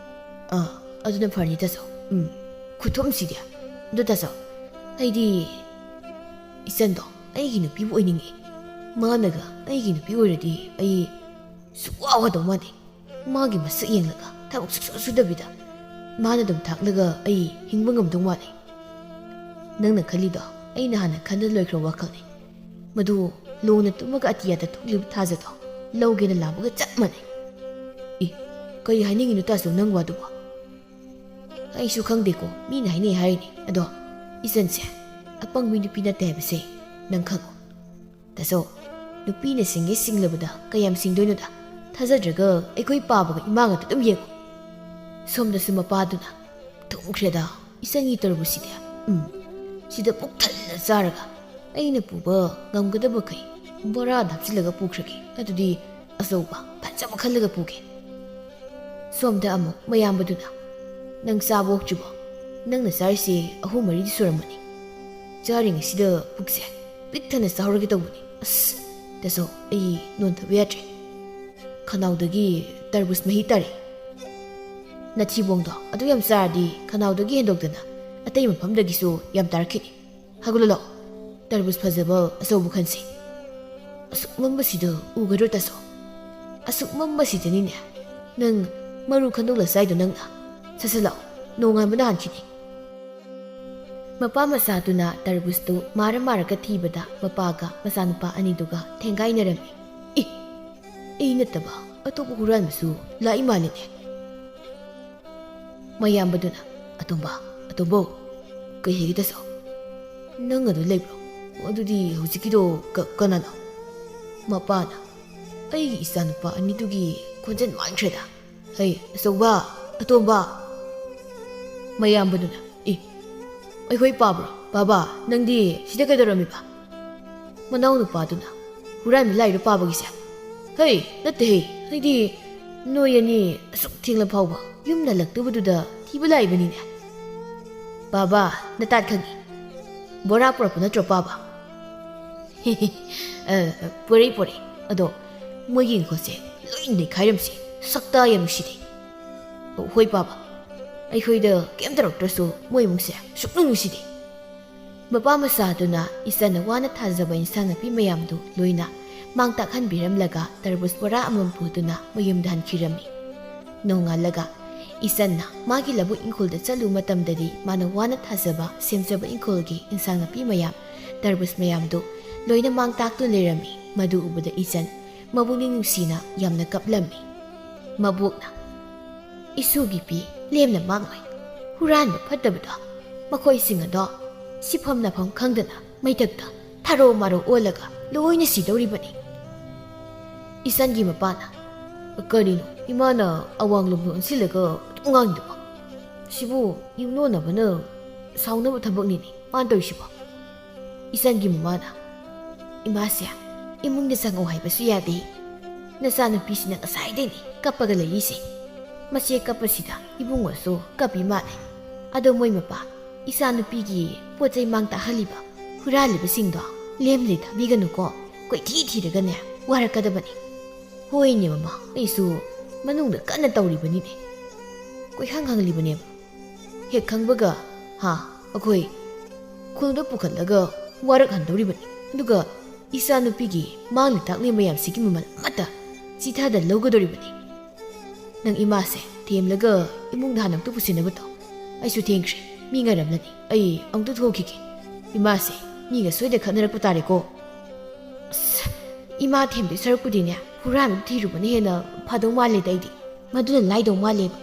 "ꯑꯥ, ꯑꯗꯨꯅ ꯐꯔꯅꯤ ꯇꯥꯆꯧ꯫ ꯎꯝ, ꯈꯨꯊꯨꯝꯁꯤꯗꯤ꯫ ꯑꯗꯨ ꯇꯥꯆꯧ, ꯑꯩꯗꯤ ꯏꯆꯟꯗꯣ ꯑꯩꯒꯤ ꯅꯨꯄꯤꯕꯨ ꯑꯣꯏꯅꯤꯡꯉꯤ꯫ ꯃꯥꯅꯒ ꯑꯩꯒꯤ ꯅꯨꯄꯤ ꯑꯣꯏꯔꯗꯤ ꯑꯩ ꯁꯨꯛꯋꯥ ꯋꯥꯗꯧ ꯃꯥꯟꯗꯦ꯫ ꯃꯥꯒꯤ ꯃꯁꯛ ꯌꯦꯡꯂꯒ ꯊꯕꯛ ꯁꯨꯛꯁꯨ ꯁꯨꯗꯕꯤꯗ ꯃꯥꯅ ꯑꯗꯨꯝ ꯊꯥꯛꯂꯒ ꯑꯩ ꯍꯤꯡꯕ ꯉꯝꯗꯧ ꯃꯥꯜꯂꯤ꯫" "ꯅꯪꯅ ꯈꯜꯂꯤꯗꯣ ꯑꯩꯅ ꯍꯥꯟꯅ ꯈꯟꯗ ꯂꯣꯏꯈ꯭ꯔꯕ ꯋꯥꯈꯜꯅꯤ꯫ ꯃꯗꯨ ꯅꯣꯡꯅ ꯇꯨꯝꯃꯒ ꯑꯇꯤꯌꯥꯗ ꯊꯣꯛꯂꯤꯕ ꯊꯥꯖꯗꯣ ꯂꯧꯒꯦꯅ ꯂꯥꯛꯄꯒ ꯆꯞ ꯃꯥꯟꯅꯩ꯫ ꯏ, ꯀꯔꯤ ꯍꯥꯏꯅꯤꯡꯉꯤꯅꯣ ꯇꯥꯆꯧ, ꯅꯪ ꯋꯥꯗꯨꯕꯣ? ꯑꯩꯁꯨ ꯈꯪꯗꯦꯀꯣ, ꯃꯤꯅ ꯍꯥꯏꯅꯩ ꯍꯥꯏꯔꯤꯅꯦ꯫ ꯑꯗꯣ ꯏꯆꯟꯁꯦ ꯑꯄꯪꯕꯤ ꯅꯨꯄꯤ ꯅꯠꯇꯦ ꯍꯥꯏꯕꯁꯦ ꯅꯪ ꯈꯪꯉꯣ꯫ ꯇꯥꯆꯧ, ꯅꯨꯄꯤꯅ ꯁꯤꯡꯒꯦ ꯁꯤꯡꯂꯕꯗ ꯀꯌꯥꯝ ꯁꯤꯡꯗꯣꯏꯅꯣꯗ? ꯊꯥꯖꯗ꯭ꯔꯒ ꯑꯩꯈꯣꯏ ꯄꯥꯕꯒ ꯏꯃꯥꯒꯗ ꯑꯗꯨꯝ ꯌꯦꯡꯉꯨ꯫ ꯁꯣꯝꯗꯁꯨ ꯃꯄꯥꯗꯨꯅ, "ꯊꯨꯝꯈ꯭ꯔꯦꯗ, ꯏꯆꯟꯒꯤ ꯇꯔꯕꯨꯖꯁꯤꯗꯤ꯫ ꯎꯝ, ꯁꯤꯗ ꯄꯨꯛ ꯊꯜꯂ ꯆꯥꯔꯒ ꯑꯩꯅ ꯄꯨꯕ ꯉꯝꯒꯗꯕꯈꯩ ꯕꯣꯔꯥꯗ ꯍꯥꯞꯆꯤꯜꯂꯒ ꯄꯨꯈ꯭ꯔꯒꯦ꯫ ꯑꯗꯨꯗꯤ ꯑꯆꯧꯕ ꯐꯖꯕ ꯈꯜꯂꯒ ꯄꯨꯒꯦ꯫" ꯁꯣꯝꯗ ꯑꯃꯨꯛ ꯃꯌꯥꯝꯕꯗꯨꯅ, "ꯅꯪ ꯆꯥꯕ ꯑꯣꯛꯇ꯭ꯔꯤꯕꯣ? ꯅꯪꯅ ꯆꯥꯔꯤꯁꯦ ꯑꯍꯨꯝ ꯃꯔꯤꯗꯤ ꯁꯨꯔꯝꯃꯅꯤ꯫ ꯆꯥꯔꯤꯉꯩꯁꯤꯗ ꯄꯨꯛꯁꯦ ꯄꯤꯛ ꯊꯟꯅ ꯆꯥꯍꯧꯔꯒꯦ ꯇꯧꯕꯅꯤ꯫ ꯑꯁ, ꯇꯥꯆꯧ, ꯑꯩ ꯅꯣꯟꯊꯕ ꯌꯥꯗ꯭ꯔꯦ꯫ ꯈꯅꯥꯎꯗꯒꯤ ꯇꯔꯕꯨꯖ ꯃꯍꯤ ꯇꯥꯔꯛꯏ꯫ ꯅꯊꯤꯕꯣꯡꯗꯣ ꯑꯗꯨ ꯌꯥꯝ ꯆꯥꯔꯗꯤ ꯈꯅꯥꯎꯗꯒꯤ ꯍꯦꯟꯗꯣꯛꯇꯅ ꯑꯇꯩ ꯃꯐꯝꯗꯒꯤꯁꯨ ꯌꯥꯝ ꯇꯥꯔꯛꯈꯤꯅꯤ꯫ ꯍꯧꯒꯠꯂꯣ ꯂꯥꯛꯑꯣ, ꯇꯔꯕꯨꯖ ꯐꯖꯕ ꯑꯆꯧꯕ ꯈꯟꯁꯤ꯫" "ꯑꯁꯨꯛ ꯃꯝꯕꯁꯤꯗ ꯎꯒꯗ꯭ꯔꯣ ꯇꯥꯆꯧ? ꯑꯁꯨꯛ ꯃꯝꯕꯁꯤꯗꯅꯤꯅꯦ ꯅꯪ ꯃꯔꯨ ꯈꯟꯗꯣꯛꯂ ꯆꯥꯏꯗꯣ ꯅꯪꯅ꯫ ꯁꯠ ꯁꯠ ꯂꯥꯛꯑꯣ, ꯅꯣꯡꯉꯥꯟꯕꯅ ꯍꯥꯟꯈꯤꯅꯤ꯫" ꯃꯄꯥ ꯃꯆꯥꯗꯨꯅ ꯇꯔꯕꯨꯖꯇꯨ ꯃꯥꯔ ꯃꯥꯔꯒ ꯊꯤꯕꯗ ꯃꯄꯥꯒ ꯃꯆꯥꯅꯨꯄꯥ ꯑꯅꯤꯗꯨꯒ ꯊꯦꯡꯒꯥꯏꯅꯔꯝꯃꯤ꯫ "ꯏ, ꯑꯩ ꯅꯠꯇꯕ ꯑꯇꯣꯞꯄ ꯍꯨꯔꯥꯟꯕꯁꯨ ꯂꯥꯛꯏ ꯃꯥꯜꯂꯤꯅꯦ꯫" ꯃꯌꯥꯝꯕꯗꯨꯅ, "ꯑꯇꯣꯝꯕ, ꯑꯇꯣꯝꯕꯧ, ꯀꯩ ꯍꯥꯏꯒꯦ ꯇꯥꯆꯧ? ꯅꯪ ꯑꯗꯨ ꯂꯩꯕ꯭ꯔꯣ? ꯑꯗꯨꯗꯤ ꯍꯧꯖꯤꯛꯀꯤꯗꯣ ꯀ-, ꯀꯅꯥꯅꯣ?" ꯃꯄꯥꯅ, "ꯑꯩꯒꯤ ꯏꯆꯥꯅꯨꯄꯥ ꯑꯅꯤꯗꯨꯒꯤ ꯈꯣꯟꯖꯦꯜ ꯃꯥꯟꯈ꯭ꯔꯦꯗ꯫ ꯍꯩ, ꯑꯆꯧꯕ, ꯑꯇꯣꯝꯕ꯫" ꯃꯌꯥꯝꯕꯗꯨꯅ, "ꯏ, ꯑꯩꯈꯣꯏ ꯄꯥꯕ꯭ꯔꯣ? ꯄꯥꯕ, ꯅꯪꯗꯤ ꯁꯤꯗ ꯀꯩꯗꯧꯔꯝꯃꯤꯕ?" ꯃꯅꯥꯎꯅꯨꯄꯥꯗꯨꯅ, "ꯍꯨꯔꯥꯟꯕ ꯂꯥꯛꯏꯔꯣ ꯄꯥꯕꯒꯤꯁꯦ?" "ꯍꯩ, ꯅꯠꯇꯦꯍꯦ, ꯑꯩꯗꯤ ꯅꯣꯏ ꯑꯅꯤ ꯑꯁꯨꯛ ꯊꯦꯡꯂ ꯐꯥꯎꯕ ꯌꯨꯝ ꯍꯜꯂꯛꯇꯕꯗꯨꯗ ꯊꯤꯕ ꯂꯥꯛꯏꯕꯅꯤꯅꯦ꯫" "ꯄꯥꯕ, ꯅꯇꯥꯠ ꯈꯪꯉꯤ꯫ ꯕꯣꯔꯥ ꯄꯨꯔꯛꯄ ꯅꯠꯇ꯭ꯔꯣ ꯄꯥꯕ?" "ꯑ, ꯄꯨꯔꯛꯏ, ꯄꯨꯔꯛꯏ꯫ ꯑꯗꯣ ꯃꯣꯏꯒꯤ ꯏꯪꯈꯣꯜꯁꯦ ꯂꯣꯏ ꯅꯩꯈꯥꯏꯔꯝꯁꯦ꯫ ꯁꯛꯇ ꯌꯥꯝ ꯅꯨꯡꯁꯤꯗꯦ꯫" "ꯑꯣ, ꯍꯣꯏ ꯄꯥꯕ, ꯑꯩꯈꯣꯏꯗ ꯀꯩꯝ ꯇꯧꯔꯛꯇ꯭ꯔꯁꯨ ꯃꯣꯏ ꯏꯃꯨꯡꯁꯦ ꯁꯨꯛꯅꯨꯡ ꯅꯨꯡꯁꯤꯗꯦ꯫" ꯃꯄꯥ ꯃꯆꯥꯗꯨꯅ ꯏꯆꯟꯅ ꯋꯥꯅ ꯊꯥꯖꯕ ꯏꯟꯁꯥꯡ ꯅꯥꯄꯤ ꯃꯌꯥꯝꯗꯨ ꯂꯣꯏꯅ ꯃꯥꯡ ꯇꯥꯛꯍꯟꯕꯤꯔꯝꯂꯒ ꯇꯔꯕꯨꯖ ꯕꯣꯔꯥ ꯑꯃꯃꯝ ꯄꯨꯗꯨꯅ ꯃꯌꯨꯝꯗ ꯍꯟꯈꯤꯔꯝꯃꯤ꯫ ꯅꯣꯡꯉꯥꯜꯂꯒ ꯏꯆꯟꯅ ꯃꯥꯒꯤ ꯂꯧꯕꯨꯛ ꯏꯪꯈꯣꯜꯗ ꯆꯠꯂꯨꯕ ꯃꯇꯝꯗꯗꯤ ꯃꯥꯅ ꯋꯥꯅ ꯊꯥꯖꯕ, ꯁꯦꯝꯖꯕ ꯏꯪꯈꯣꯜꯒꯤ ꯏꯟꯁꯥꯡ ꯅꯥꯄꯤ ꯃꯌꯥꯝ, ꯇꯔꯕꯨꯖ ꯃꯌꯥꯝꯗꯨ ꯂꯣꯏꯅ ꯃꯥꯡ ꯇꯥꯛꯇꯨꯅ ꯂꯩꯔꯝꯃꯤ꯫ ꯃꯗꯨ ꯎꯕꯗ ꯏꯆꯟ ꯃꯕꯨꯛꯅꯤꯡ ꯅꯨꯡꯁꯤꯅ ꯌꯥꯝꯅ ꯀꯞꯂꯝꯃꯤ꯫ ꯃꯕꯣꯛꯅ, "ꯏꯁꯨꯒꯤ ꯄꯤ ꯂꯦꯝꯅ ꯃꯥꯡꯂꯣꯏ꯫ ꯍꯨꯔꯥꯟꯕ ꯐꯠꯇꯕꯗꯣ, ꯃꯈꯣꯏꯁꯤꯡ ꯑꯗꯣ ꯁꯤꯐꯝ ꯅꯥꯐꯝ ꯈꯪꯗꯅ ꯃꯩꯊꯛꯇ ꯊꯥꯔꯣ ꯃꯥꯔꯣ ꯑꯣꯜꯂꯒ ꯂꯣꯏꯅ ꯁꯤꯗꯧꯔꯤꯕꯅꯤ꯫" ꯏꯆꯟꯒꯤ ꯃꯄꯥꯅ, "ꯀꯔꯤꯅꯣ ꯏꯃꯥꯅ ꯑꯋꯥꯡꯂꯣꯝꯗ ꯑꯣꯟꯁꯤꯜꯂꯒ ꯑꯗꯨꯝ ꯉꯥꯡꯉꯤꯗꯨꯕꯣ? ꯁꯤꯕꯨ ꯌꯨꯝꯂꯣꯟꯅꯕꯅ ꯁꯥꯎꯅꯕ ꯊꯕꯛꯅꯤꯅꯦ ꯃꯥꯅ ꯇꯧꯔꯤꯁꯤꯕꯣ?" ꯏꯆꯟꯒꯤ ꯃꯃꯥꯅ, "ꯏꯃꯥꯁꯦ ꯏꯃꯨꯡꯗ ꯆꯪꯉꯧ ꯍꯥꯏꯕꯁꯨ ꯌꯥꯗꯦ꯫ ꯅꯆꯥꯅꯨꯄꯤꯁꯤꯅ ꯉꯁꯥꯏꯗꯩꯅꯤ ꯀꯞꯄꯒ ꯂꯩꯔꯤꯁꯦ꯫ ꯃꯆꯦ ꯀꯞꯄꯁꯤꯗ ꯏꯕꯨꯡꯉꯣꯁꯨ ꯀꯞꯄꯤ ꯃꯥꯜꯂꯦ꯫ ꯑꯗꯣ ꯃꯣꯏ ꯃꯄꯥ, ꯏꯆꯥꯅꯨꯄꯤꯒꯤ ꯄꯣꯠ ꯆꯩ ꯃꯥꯡ ꯇꯥꯛꯍꯜꯂꯤꯕ ꯍꯨꯔꯥꯜꯂꯤꯕꯁꯤꯡꯗꯣ ꯂꯦꯝꯂꯦ ꯊꯥꯕꯤꯒꯅꯨꯀꯣ꯫ ꯀꯣꯏꯊꯤ ꯊꯤꯔꯒꯅꯦ ꯋꯥꯔꯛꯀꯗꯕꯅꯤ꯫" "ꯍꯣꯏꯅꯦ ꯃꯃꯥ, ꯑꯩꯁꯨ ꯃꯅꯨꯡꯗ ꯀꯟꯅ ꯇꯧꯔꯤꯕꯅꯤꯅꯦ꯫ ꯀꯣꯏꯍꯪ ꯍꯪꯂꯤꯕꯅꯦꯕ꯫ ꯍꯦꯛ ꯈꯪꯕꯒ, ꯍꯥ, ꯑꯩꯈꯣꯏ ꯈꯨꯜꯗ ꯄꯨꯈꯠꯂꯒ ꯋꯥꯔꯛꯍꯟꯗꯧꯔꯤꯕꯅꯤ꯫ ꯑꯗꯨꯒ ꯏꯆꯥꯅꯨꯄꯤꯒꯤ ꯃꯥꯡꯂꯤ ꯇꯥꯛꯂꯤ ꯃꯌꯥꯝꯁꯤꯒꯤ ꯃꯃꯜ ꯑꯃꯠꯇ ꯆꯤꯊꯗ ꯂꯧꯒꯗꯧꯔꯤꯕꯅꯤ꯫ ꯅꯪ ꯏꯃꯥꯁꯦ ꯊꯦꯝꯂꯒ ꯏꯃꯨꯡꯗ ꯍꯥꯟꯅ ꯑꯝꯇ ꯄꯨꯁꯤꯟꯅꯕ ꯇꯧ꯫ ꯑꯩꯁꯨ ꯊꯦꯡꯈ꯭ꯔꯦ, ꯃꯤ ꯉꯥꯏꯔꯝꯂꯅꯤ꯫ ꯑꯩ ꯑꯃꯨꯛꯇ ꯊꯣꯛꯈꯤꯒꯦ꯫ ꯏꯃꯥꯁꯦ ꯃꯤꯒ ꯁꯣꯏꯗ ꯈꯠꯅꯔꯛꯄ ꯇꯥꯔꯦꯀꯣ꯫" "ꯑꯁ, ꯏꯃꯥ ꯊꯦꯝꯗꯣꯏ ꯁꯔꯨꯛꯄꯨꯗꯤꯅꯦ ꯍꯨꯔꯥꯟꯕ ꯊꯤꯔꯨꯕꯅ ꯍꯦꯟꯅ ꯐꯗꯧ ꯃꯥꯜꯂꯦꯗ ꯑꯩꯗꯤ꯫ ꯃꯗꯨꯅ ꯂꯥꯏꯗꯧ ꯃꯥꯜꯂꯦꯕ꯫"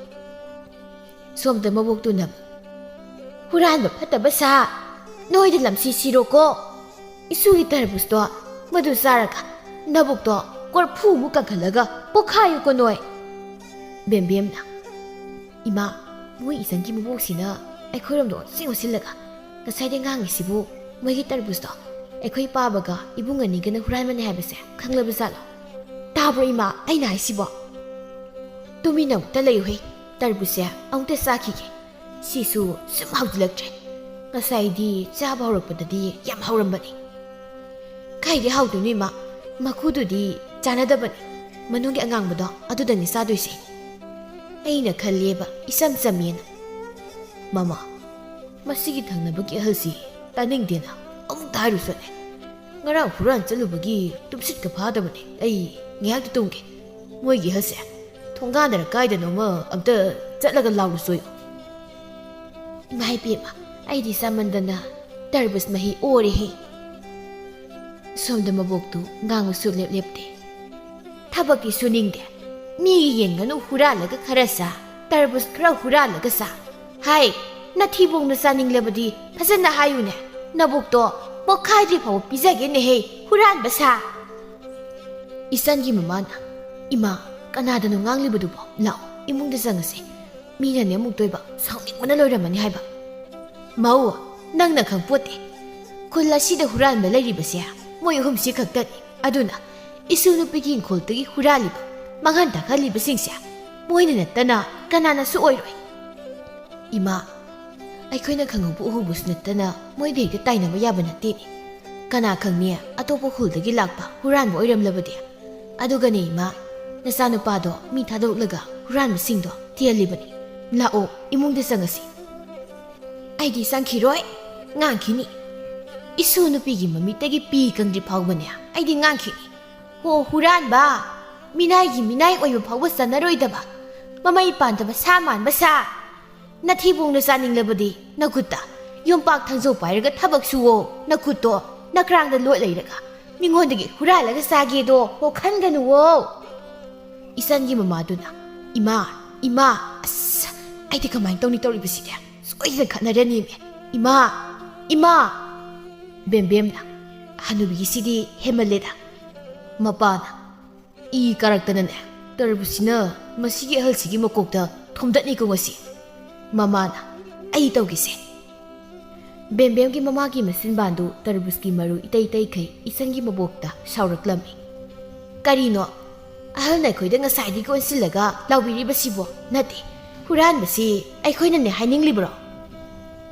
ꯁꯣꯝꯗ ꯃꯕꯣꯛꯇꯨꯅ, "ꯍꯨꯔꯥꯟꯕ ꯐꯠꯇꯕ ꯁꯥ, ꯅꯣꯏꯗ ꯂꯝꯁꯤ ꯁꯤꯔꯣꯀꯣ꯫ ꯏꯁꯨꯒꯤ ꯇꯔꯕꯨꯖꯇꯣ ꯃꯗꯨ ꯆꯥꯔꯒ ꯅꯕꯨꯛꯇꯣ ꯀꯣꯔꯐꯨꯃꯨꯛ ꯀꯪꯈꯠꯂꯒ ꯄꯣꯛꯈꯥꯏꯌꯨꯀꯣ ꯅꯣꯏ꯫" ꯕꯦꯝꯕꯦꯝꯅ, "ꯏꯃꯥ, ꯃꯣꯏ ꯏꯆꯟꯒꯤ ꯃꯕꯣꯛꯁꯤꯅ ꯑꯩꯈꯣꯏꯔꯣꯝꯗ ꯑꯣꯟꯁꯤꯟ ꯑꯣꯟꯁꯤꯜꯂꯒ ꯉꯁꯥꯏꯗꯩ ꯉꯥꯡꯉꯤꯁꯤꯕꯨ, ꯃꯣꯏꯒꯤ ꯇꯔꯕꯨꯖꯇꯣ ꯑꯩꯈꯣꯏ ꯄꯥꯕꯒ ꯏꯕꯨꯡ ꯑꯅꯤꯒꯅ ꯍꯨꯔꯥꯟꯕꯅꯦ ꯍꯥꯏꯕꯁꯦ ꯈꯪꯂꯕ ꯖꯥꯠꯂꯣ? ꯇꯥꯕ꯭ꯔꯣ ꯏꯃꯥ ꯑꯩꯅ ꯍꯥꯏꯁꯤꯕꯣ? ꯇꯨꯃꯤꯟꯅ ꯑꯃꯨꯛꯇ ꯂꯩꯌꯨꯍꯦ, ꯇꯔꯕꯨꯖꯁꯦ ꯑꯃꯨꯛꯇ ꯆꯥꯈꯤꯒꯦ꯫ ꯁꯤꯁꯨ ꯁꯨꯝ ꯍꯥꯎꯖꯤꯜꯂꯛꯇ꯭ꯔꯦ꯫ ꯉꯁꯥꯏꯗꯤ ꯆꯥꯕ ꯍꯧꯔꯛꯄꯗꯗꯤ ꯌꯥꯝ ꯍꯥꯎꯔꯝꯕꯅꯤ꯫ ꯀꯥꯏꯗꯤ ꯍꯥꯎꯗꯣꯏꯅꯣ ꯏꯃꯥ, ꯃꯀꯨꯗꯨꯗꯤ ꯆꯥꯅꯗꯕꯅꯤ꯫ ꯃꯅꯨꯡꯒꯤ ꯑꯉꯥꯡꯕꯗꯣ ꯑꯗꯨꯗꯅꯤ ꯆꯥꯗꯣꯏꯁꯦ꯫" ꯑꯩꯅ ꯈꯜꯂꯦꯕ ꯏꯆꯝ ꯆꯝꯃꯦꯅ꯫ "ꯃꯃꯥ, ꯃꯁꯤꯒꯤ ꯊꯪꯅꯕꯒꯤ ꯑꯍꯜꯁꯤ ꯇꯥꯅꯤꯡꯗꯦꯅ ꯑꯃꯨꯛꯇ ꯍꯥꯏꯔꯨꯁꯅꯦ꯫ ꯉꯔꯥꯡ ꯍꯨꯔꯥꯟ ꯆꯠꯂꯨꯕꯒꯤ ꯇꯨꯝꯁꯤꯠꯀ ꯐꯥꯗꯕꯅꯦ꯫ ꯑꯩ ꯉꯥꯏꯍꯥꯛꯇꯤ ꯇꯨꯝꯒꯦ꯫ ꯃꯣꯏꯒꯤ ꯑꯍꯜꯁꯦ ꯊꯣꯡꯒꯥꯟꯗꯔ ꯀꯥꯏꯗꯅꯣꯃ ꯑꯝꯇ ꯆꯠꯂꯒ ꯂꯥꯎꯔꯨꯆꯣꯌꯣ꯫" ꯏꯃꯥ ꯏꯕꯦꯝꯃ, ꯑꯩꯗꯤ ꯆꯥꯃꯟꯗꯅ ꯇꯔꯕꯨꯖ ꯃꯍꯤ ꯑꯣꯔꯦꯍꯦ꯫ ꯁꯣꯝꯗ ꯃꯕꯣꯛꯇꯨ ꯉꯥꯡꯕꯁꯨ ꯂꯦꯞ ꯂꯦꯞꯇꯦ꯫ ꯊꯕꯛꯇꯤ ꯁꯨꯅꯤꯡꯗꯦ꯫ ꯃꯤꯒꯤ ꯌꯦꯟ ꯉꯥꯅꯨ ꯍꯨꯔꯥꯜꯂꯒ ꯈꯔ ꯆꯥ, ꯇꯔꯕꯨꯖ ꯈꯔ ꯍꯨꯔꯥꯜꯂꯒ ꯆꯥ꯫ ꯍꯥꯏ, ꯅꯊꯤꯕꯣꯡꯅ ꯆꯥꯅꯤꯡꯂꯕꯗꯤ ꯐꯖꯅ ꯍꯥꯏꯌꯨꯅꯦ꯫ ꯅꯕꯣꯛꯇꯣ ꯄꯣꯛꯈꯥꯏꯗ꯭ꯔꯤ ꯐꯥꯎꯕ ꯄꯤꯖꯒꯦꯅꯦꯍꯦ, ꯍꯨꯔꯥꯟꯕ ꯁꯥ꯫ ꯏꯆꯟꯒꯤ ꯃꯃꯥꯅ, "ꯏꯃꯥ, ꯀꯅꯥꯗꯅꯣ ꯉꯥꯡꯂꯤꯕꯗꯨꯕꯣ? ꯂꯥꯛꯑꯣ, ꯏꯃꯨꯡꯗ ꯆꯪꯉꯁꯤ꯫ ꯃꯤꯅꯅꯦ ꯑꯃꯨꯛꯇꯣꯏꯕ, ꯁꯥꯎꯅꯤꯡꯕꯅ ꯂꯣꯏꯔꯝꯃꯅꯤ ꯍꯥꯏꯕ꯫" "ꯃꯧ, ꯅꯪꯅ ꯈꯪꯄꯣꯠꯇꯦ꯫ ꯈꯨꯜ ꯑꯁꯤꯗ ꯍꯨꯔꯥꯟꯕ ꯂꯩꯔꯤꯕꯁꯦ ꯃꯣꯏ ꯑꯍꯨꯝꯁꯤ ꯈꯛꯇꯅꯤ꯫ ꯑꯗꯨꯅ ꯏꯁꯨ ꯅꯨꯄꯤꯒꯤ ꯏꯪꯈꯣꯜꯗꯒꯤ ꯍꯨꯔꯥꯜꯂꯤꯕ, ꯃꯥꯡꯍꯟ ꯇꯥꯛꯍꯜꯂꯤꯕꯁꯤꯡꯁꯦ ꯃꯣꯏꯅ ꯅꯠꯇꯅ ꯀꯅꯥꯅꯁꯨ ꯑꯣꯏꯔꯣꯏ꯫" "ꯏꯃꯥ, ꯑꯩꯈꯣꯏꯅ ꯈꯪꯍꯧꯕ ꯎꯍꯧꯕꯁꯨ ꯅꯠꯇꯅ ꯃꯣꯏꯗ ꯍꯦꯛꯇ ꯇꯥꯏꯅꯕ ꯌꯥꯕ ꯅꯠꯇꯦꯅꯦ꯫ ꯀꯅꯥ ꯈꯪꯅꯤ, ꯑꯇꯣꯞꯄ ꯈꯨꯜꯗꯒꯤ ꯂꯥꯛꯄ ꯍꯨꯔꯥꯟꯕ ꯑꯣꯏꯔꯝꯂꯕꯗꯤ? ꯑꯗꯨꯒꯅꯦ ꯏꯃꯥ, ꯅꯆꯥꯅꯨꯄꯥꯗꯣ ꯃꯤ ꯊꯥꯗꯣꯛꯂꯒ ꯍꯨꯔꯥꯟꯕꯁꯤꯡꯗꯣ ꯊꯤꯍꯜꯂꯤꯕꯅꯤ꯫ ꯂꯥꯛꯑꯣ, ꯏꯃꯨꯡꯗ ꯆꯪꯉꯁꯤ꯫" "ꯑꯩꯗꯤ ꯆꯪꯈꯤꯔꯣꯏ, ꯉꯥꯡꯈꯤꯅꯤ꯫ ꯏꯁꯨ ꯅꯨꯄꯤꯒꯤ ꯃꯃꯤꯠꯇꯒꯤ ꯄꯤ ꯀꯪꯗ꯭ꯔꯤ ꯐꯥꯎꯕꯅꯦ ꯑꯩꯗꯤ ꯉꯥꯡꯈꯤꯅꯤ꯫ ꯍꯣ ꯍꯨꯔꯥꯟꯕ, ꯃꯤꯅꯥꯏꯒꯤ ꯃꯤꯅꯥꯏ ꯑꯣꯏꯕ ꯐꯥꯎꯕ ꯆꯟꯅꯔꯣꯏꯗꯕ, ꯃꯃꯩ ꯄꯥꯟꯗꯕ ꯁꯥ ꯃꯥꯟꯕ ꯁꯥ꯫ ꯅꯊꯤꯕꯣꯡꯅ ꯆꯥꯅꯤꯡꯂꯕꯗꯤ ꯅꯈꯨꯠꯇ ꯌꯣꯝꯄꯥꯛ ꯊꯥꯡꯖꯧ ꯄꯥꯏꯔꯒ ꯊꯕꯛ ꯁꯨꯋꯣ꯫ ꯅꯈꯨꯠꯇꯣ ꯅꯀ꯭ꯔꯥꯡꯗ ꯂꯣꯠ ꯂꯩꯔꯒ ꯃꯤꯉꯣꯟꯗꯒꯤ ꯍꯨꯔꯥꯜꯂꯒ ꯆꯥꯒꯦꯗꯣ ꯍꯣ ꯈꯟꯒꯅꯨꯋꯣ꯫" ꯏꯆꯟꯒꯤ ꯃꯃꯥꯗꯨꯅ, "ꯏꯃꯥ, ꯏꯃꯥ, ꯑꯁ, ꯑꯩꯗꯤ ꯀꯃꯥꯏꯅ ꯇꯧꯅꯤ ꯇꯧꯔꯤꯕꯁꯤꯗꯤ? ꯁꯣꯏꯗꯅ ꯈꯠꯅꯔꯅꯤꯃꯦ꯫ ꯏꯃꯥ, ꯏꯃꯥ!" ꯕꯦꯝꯕꯦꯝꯅ, "ꯍꯅꯨꯕꯤꯒꯤꯁꯤꯗꯤ ꯍꯦꯟꯃꯜꯂꯦꯗ꯫" ꯃꯄꯥꯅ, "ꯏ ꯀꯥꯔꯛꯇꯅꯅꯦ, ꯇꯔꯕꯨꯁꯁꯤꯅ ꯃꯁꯤꯒꯤ ꯑꯍꯜꯁꯤꯒꯤ ꯃꯀꯣꯛꯇ ꯊꯣꯝꯗꯠꯅꯤꯀꯣ ꯉꯁꯤ꯫" ꯃꯃꯥꯅ, "ꯑꯩ ꯇꯧꯒꯦꯁꯦ꯫" ꯕꯦꯝꯕꯦꯝꯒꯤ ꯃꯃꯥꯒꯤ ꯃꯆꯤꯟꯕꯥꯟꯗꯨ ꯇꯔꯕꯨꯁꯀꯤ ꯃꯔꯨ ꯏꯇꯩ ꯇꯩꯈꯩ ꯏꯆꯟꯒꯤ ꯃꯕꯣꯛꯇ ꯁꯥꯎꯔꯛꯂꯝꯃꯤ꯫ "ꯀꯔꯤꯅꯣ? ꯑꯍꯜꯅ ꯑꯩꯈꯣꯏꯗ ꯉꯁꯥꯏꯗꯒꯤ ꯑꯣꯟꯁꯤꯜꯂꯒ ꯂꯥꯎꯕꯤꯔꯤꯕꯁꯤꯕꯣ? ꯅꯠꯇꯦ, ꯍꯨꯔꯥꯟꯕꯁꯤ ꯑꯩꯈꯣꯏꯅꯅꯦ ꯍꯥꯏꯅꯤꯡꯂꯤꯕ꯭ꯔꯣ?"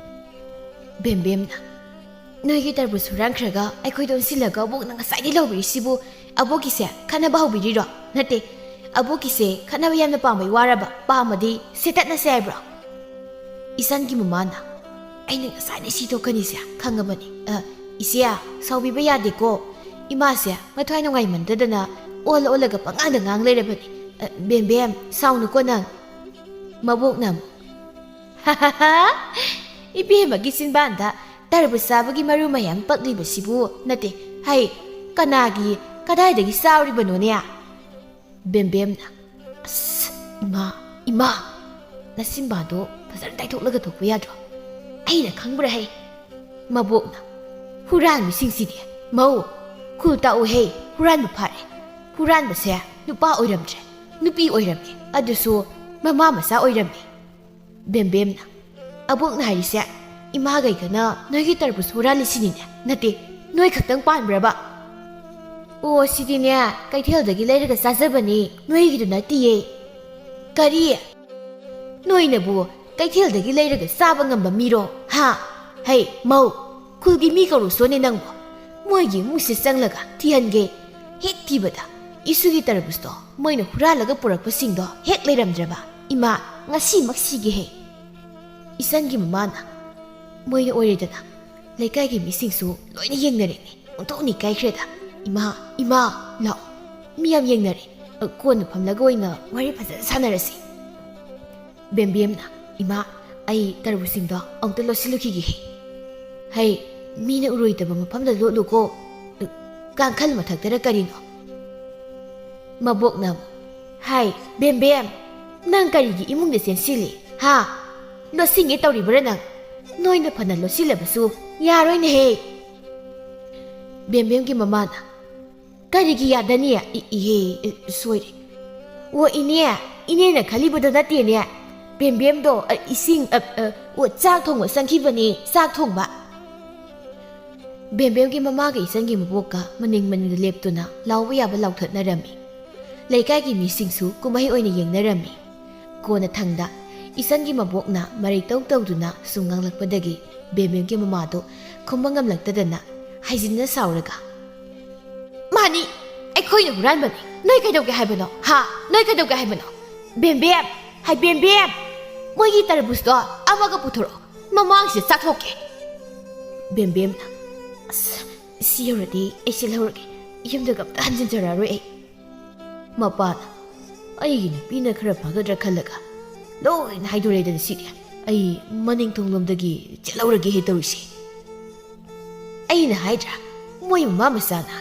ꯕꯦꯝꯕꯦꯝꯅ, "ꯅꯣꯏꯒꯤ ꯇꯔꯕꯨꯁ ꯍꯨꯔꯥꯟꯈ꯭ꯔꯒ ꯑꯩꯈꯣꯏꯗ ꯑꯣꯟꯁꯤꯜꯂꯒ ꯑꯕꯣꯛꯅ ꯉꯁꯥꯏꯗꯒꯤ ꯂꯥꯎꯕꯤꯔꯤꯁꯤꯕꯨ ꯑꯕꯣꯛꯀꯤꯁꯦ ꯈꯠꯅꯕ ꯍꯧꯕꯤꯔꯤꯔꯣ? ꯅꯠꯇꯦ, ꯑꯕꯣꯛꯀꯤꯁꯦ ꯈꯠꯅꯕ ꯌꯥꯝꯅ ꯄꯥꯝꯕꯩ ꯋꯥꯔꯕ? ꯄꯥꯝꯃꯗꯤ ꯁꯦꯠꯇꯠꯅꯁꯦ ꯍꯥꯏꯕ꯭ꯔꯣ?" ꯏꯆꯟꯒꯤ ꯃꯃꯥꯅ, "ꯑꯩꯅ ꯉꯁꯥꯏꯅ ꯁꯤ ꯊꯣꯛꯀꯅꯤꯁꯦ ꯈꯪꯉꯕꯅꯤ꯫ ꯑ, ꯏꯆꯦ, ꯁꯥꯎꯕꯤꯕ ꯌꯥꯗꯦꯀꯣ꯫ ꯏꯃꯥꯁꯦ ꯃꯊ꯭ꯋꯥꯏ ꯅꯨꯡꯉꯥꯏꯃꯟꯗꯗꯅ ꯑꯣꯜ ꯑꯣꯜꯂꯒ ꯄꯉꯥꯡꯗ ꯉꯥꯡ ꯂꯩꯔꯕꯅꯤ꯫ ꯑ, ꯕꯦꯝꯕꯦꯝ, ꯁꯥꯎꯅꯨꯀꯣ ꯅꯪ꯫" ꯃꯕꯣꯛꯅ ꯑꯃꯨꯛ, "ꯏꯕꯦꯝꯃꯒꯤ ꯆꯤꯟꯕꯥꯟꯗ ꯇꯔꯕꯨꯖ ꯆꯥꯕꯒꯤ ꯃꯔꯨ ꯃꯌꯥꯝ ꯄꯛꯂꯤꯕꯁꯤꯕꯨ, ꯅꯠꯇꯦ, "ꯍꯩ, ꯀꯅꯥꯒꯤ, ꯀꯗꯥꯏꯗꯒꯤ ꯆꯥꯔꯤꯕꯅꯣꯅꯦ?" ꯕꯦꯝꯕꯦꯝꯅ, "ꯑꯁ, ꯏꯃꯥ, ꯏꯃꯥ, ꯅꯆꯤꯟꯕꯥꯗꯣ ꯐꯖꯅ ꯇꯥꯏꯊꯣꯛꯂꯒ ꯊꯣꯛꯄ ꯌꯥꯗ꯭ꯔꯣ? ꯑꯩꯅ ꯈꯪꯕ꯭ꯔꯥ ꯍꯩ?" ꯃꯕꯣꯛꯅ, "ꯍꯨꯔꯥꯟꯕꯁꯤꯡꯁꯤꯗꯤ, ꯃꯧ, ꯈꯨꯜ ꯇꯥꯛꯎꯍꯦ, ꯍꯨꯔꯥꯟꯕ ꯐꯥꯔꯦ꯫ ꯍꯨꯔꯥꯟꯕꯁꯦ ꯅꯨꯄꯥ ꯑꯣꯏꯔꯝꯗ꯭ꯔꯦ, ꯅꯨꯄꯤ ꯑꯣꯏꯔꯝꯃꯦ, ꯑꯗꯨꯁꯨ ꯃꯃꯥ ꯃꯆꯥ ꯑꯣꯏꯔꯝꯃꯦ꯫" ꯕꯦꯝꯕꯦꯝꯅ, "ꯑꯕꯣꯛꯅ ꯍꯥꯏꯔꯤꯁꯦ ꯏꯃꯥꯒꯩꯒꯅ ꯅꯣꯏꯒꯤ ꯇꯔꯕꯨꯖ ꯍꯨꯔꯥꯜꯂꯤꯁꯤꯅꯤꯅꯦ? ꯅꯠꯇꯦ, ꯅꯣꯏ ꯈꯛꯇꯪ ꯄꯥꯟꯕ꯭ꯔꯕ?" "ꯑꯣ, ꯁꯤꯗꯤꯅꯦ, ꯀꯩꯊꯦꯜꯗꯒꯤ ꯂꯩꯔꯒ ꯆꯥꯖꯕꯅꯤ, ꯅꯣꯏꯒꯤꯗꯨ ꯅꯠꯇꯤꯌꯦ꯫" "ꯀꯔꯤ? ꯅꯣꯏꯅꯕꯨ ꯀꯩꯊꯦꯜꯗꯒꯤ ꯂꯩꯔꯒ ꯆꯥꯕ ꯉꯝꯕ ꯃꯤꯔꯣ? ꯍꯥ? ꯍꯩ, ꯃꯧ, ꯈꯨꯜꯒꯤ ꯃꯤ ꯀꯧꯔꯨꯁꯣꯅꯦ ꯅꯪꯕꯨ꯫ ꯃꯣꯏꯒꯤ ꯏꯃꯨꯡꯁꯤ ꯆꯪꯂꯒ ꯊꯤꯍꯟꯒꯦ꯫ ꯍꯦꯛ ꯊꯤꯕꯗ ꯏꯁꯨꯒꯤ ꯇꯔꯕꯨꯖꯇꯣ ꯃꯣꯏꯅ ꯍꯨꯔꯥꯜꯂꯒ ꯄꯨꯔꯛꯄꯁꯤꯡꯗꯣ ꯍꯦꯛ ꯂꯩꯔꯝꯗ꯭ꯔꯕ, ꯏꯃꯥ, ꯉꯁꯤꯃꯛ ꯁꯤꯒꯦ ꯍꯦ꯫" ꯏꯆꯟꯒꯤ ꯃꯃꯥꯅ, "ꯃꯣꯏꯅ ꯑꯣꯏꯔꯦꯗꯅ, ꯂꯩꯀꯥꯏꯒꯤ ꯃꯤꯁꯤꯡꯁꯨ ꯂꯣꯏꯅ ꯌꯦꯡꯅꯔꯦꯅꯦ, ꯑꯣꯟꯊꯣꯛꯅ ꯏꯀꯥꯏꯈ꯭ꯔꯦꯗ꯫ ꯏꯃꯥ, ꯏꯃꯥ, ꯂꯥꯛꯑꯣ, ꯃꯤ ꯌꯥꯝ ꯌꯦꯡꯅꯔꯦ꯫ ꯑ, ꯀꯣꯟꯅ ꯐꯝꯂꯒ ꯑꯣꯏꯅ ꯋꯥꯔꯤ ꯐꯖꯅ ꯁꯥꯟꯅꯔꯁꯤ꯫" ꯕꯦꯝꯕꯦꯝꯅ, "ꯏꯃꯥ, ꯑꯩ ꯇꯔꯕꯨꯖꯁꯤꯡꯗꯣ ꯑꯃꯨꯛꯇ ꯂꯣꯠꯁꯤꯜꯂꯨꯈꯤꯒꯦ꯫ ꯍꯩ, ꯃꯤꯅ ꯎꯔꯣꯏꯗꯕ ꯃꯐꯝꯗ ꯂꯣꯠꯂꯨꯀꯣ꯫ ꯀꯥꯡꯈꯜ ꯃꯊꯛꯇꯔ ꯀꯔꯤꯅꯣ?" ꯃꯕꯣꯛꯅ ꯑꯃꯨꯛ, "ꯍꯥꯏ, ꯕꯦꯝꯕꯦꯝ, ꯅꯪ ꯀꯔꯤꯒꯤ ꯏꯃꯨꯡꯗ ꯆꯦꯟꯁꯤꯜꯂꯤ, ꯍꯥ? ꯂꯣꯠꯁꯤꯟꯒꯦ ꯇꯧꯔꯤꯕꯔꯥ ꯅꯪ? ꯅꯣꯏꯅ ꯐꯅ ꯂꯣꯠꯁꯤꯜꯂꯕꯁꯨ ꯌꯥꯔꯣꯏꯅꯦꯍꯦ꯫" ꯕꯦꯝꯕꯦꯝꯒꯤ ꯃꯃꯥꯅ, "ꯀꯔꯤꯒꯤ ꯌꯥꯗꯅꯤ? ꯏ-, ꯏꯍꯦ, ꯏ, ꯁꯣꯏꯔꯦ꯫ ꯑꯣ, ꯏꯅꯦ, ꯏꯅꯦꯅ ꯈꯜꯂꯤꯕꯗꯣ ꯅꯠꯇꯦꯅꯦ꯫ ꯕꯦꯝꯕꯦꯝꯗꯣ, ꯑ, ꯏꯁꯤꯡ, ꯑ, ꯑ, ꯑꯣ, ꯆꯥꯛ ꯊꯣꯡꯕ ꯆꯪꯈꯤꯕꯅꯦ, ꯆꯥꯛ ꯊꯣꯡꯕ꯫" ꯕꯦꯝꯕꯦꯝꯒꯤ ꯃꯃꯥꯒ ꯏꯆꯟꯒꯤ ꯃꯕꯣꯛꯀ ꯃꯅꯤꯡ ꯃꯅꯤꯡꯗ ꯂꯦꯞꯇꯨꯅ ꯂꯥꯎꯕ ꯌꯥꯕ ꯂꯥꯎꯊꯠꯅꯔꯝꯃꯤ꯫ ꯂꯩꯀꯥꯏꯒꯤ ꯃꯤꯁꯤꯡꯁꯨ ꯀꯨꯝꯍꯩ ꯑꯣꯏꯅ ꯌꯦꯡꯅꯔꯝꯃꯤ꯫ ꯀꯣꯟꯅꯊꯪꯗ ꯏꯆꯟꯒꯤ ꯃꯕꯣꯛꯅ ꯃꯔꯩꯇꯧ ꯇꯧꯗꯨꯅ ꯁꯨꯝ ꯉꯥꯡꯂꯛꯄꯗꯒꯤ ꯕꯦꯝꯕꯦꯝꯒꯤ ꯃꯃꯥꯗꯣ ꯈꯨꯝꯕ ꯉꯝꯂꯛꯇꯗꯅ ꯍꯥꯏꯖꯤꯟꯅ ꯁꯥꯎꯔꯒ, "ꯃꯥꯅꯤ, ꯑꯩꯈꯣꯏꯅ ꯍꯨꯔꯥꯟꯕꯅꯤ꯫ ꯅꯣꯏ ꯀꯩꯗꯧꯒꯦ ꯍꯥꯏꯕꯅꯣ? ꯍꯥ? ꯅꯣꯏ ꯀꯩꯗꯧꯒꯦ ꯍꯥꯏꯕꯅꯣ? ꯕꯦꯝꯕꯦꯝ! ꯍꯥꯏ ꯕꯦꯝꯕꯦꯝ! ꯃꯣꯏꯒꯤ ꯇꯔꯕꯨꯖꯇꯣ ꯑꯃꯒ ꯄꯨꯊꯣꯔꯛꯑꯣ꯫ ꯃꯃꯥꯡꯁꯤꯗ ꯆꯥꯊꯣꯛꯀꯦ꯫" ꯕꯦꯝꯕꯦꯝꯅ, "ꯑꯁ, ꯁꯤ ꯌꯧꯔꯗꯤ ꯑꯩ ꯆꯦꯜꯍꯧꯔꯒꯦ꯫ ꯌꯨꯝꯗꯒ ꯑꯝꯇ ꯍꯟꯖꯤꯟꯖꯔꯛꯑꯔꯣꯏ ꯑꯩ꯫" ꯃꯄꯥꯅ, "ꯑꯩꯒꯤ ꯅꯨꯄꯤꯅ ꯈꯔ ꯐꯒꯗ꯭ꯔꯥ ꯈꯜꯂꯒ ꯂꯣꯏꯅ ꯍꯥꯏꯗꯣꯔꯛꯑꯦꯗꯅ ꯁꯤꯗꯤ꯫ ꯑꯩ ꯃꯅꯤꯡ ꯊꯣꯡꯂꯣꯝꯗꯒꯤ ꯆꯦꯜꯍꯧꯔꯒꯦ ꯍꯦ ꯇꯧꯔꯤꯁꯦ꯫ ꯑꯩꯅ ꯍꯥꯏꯗ꯭ꯔꯥ, ꯃꯣꯏ ꯃꯃꯥ ꯃꯆꯥꯅ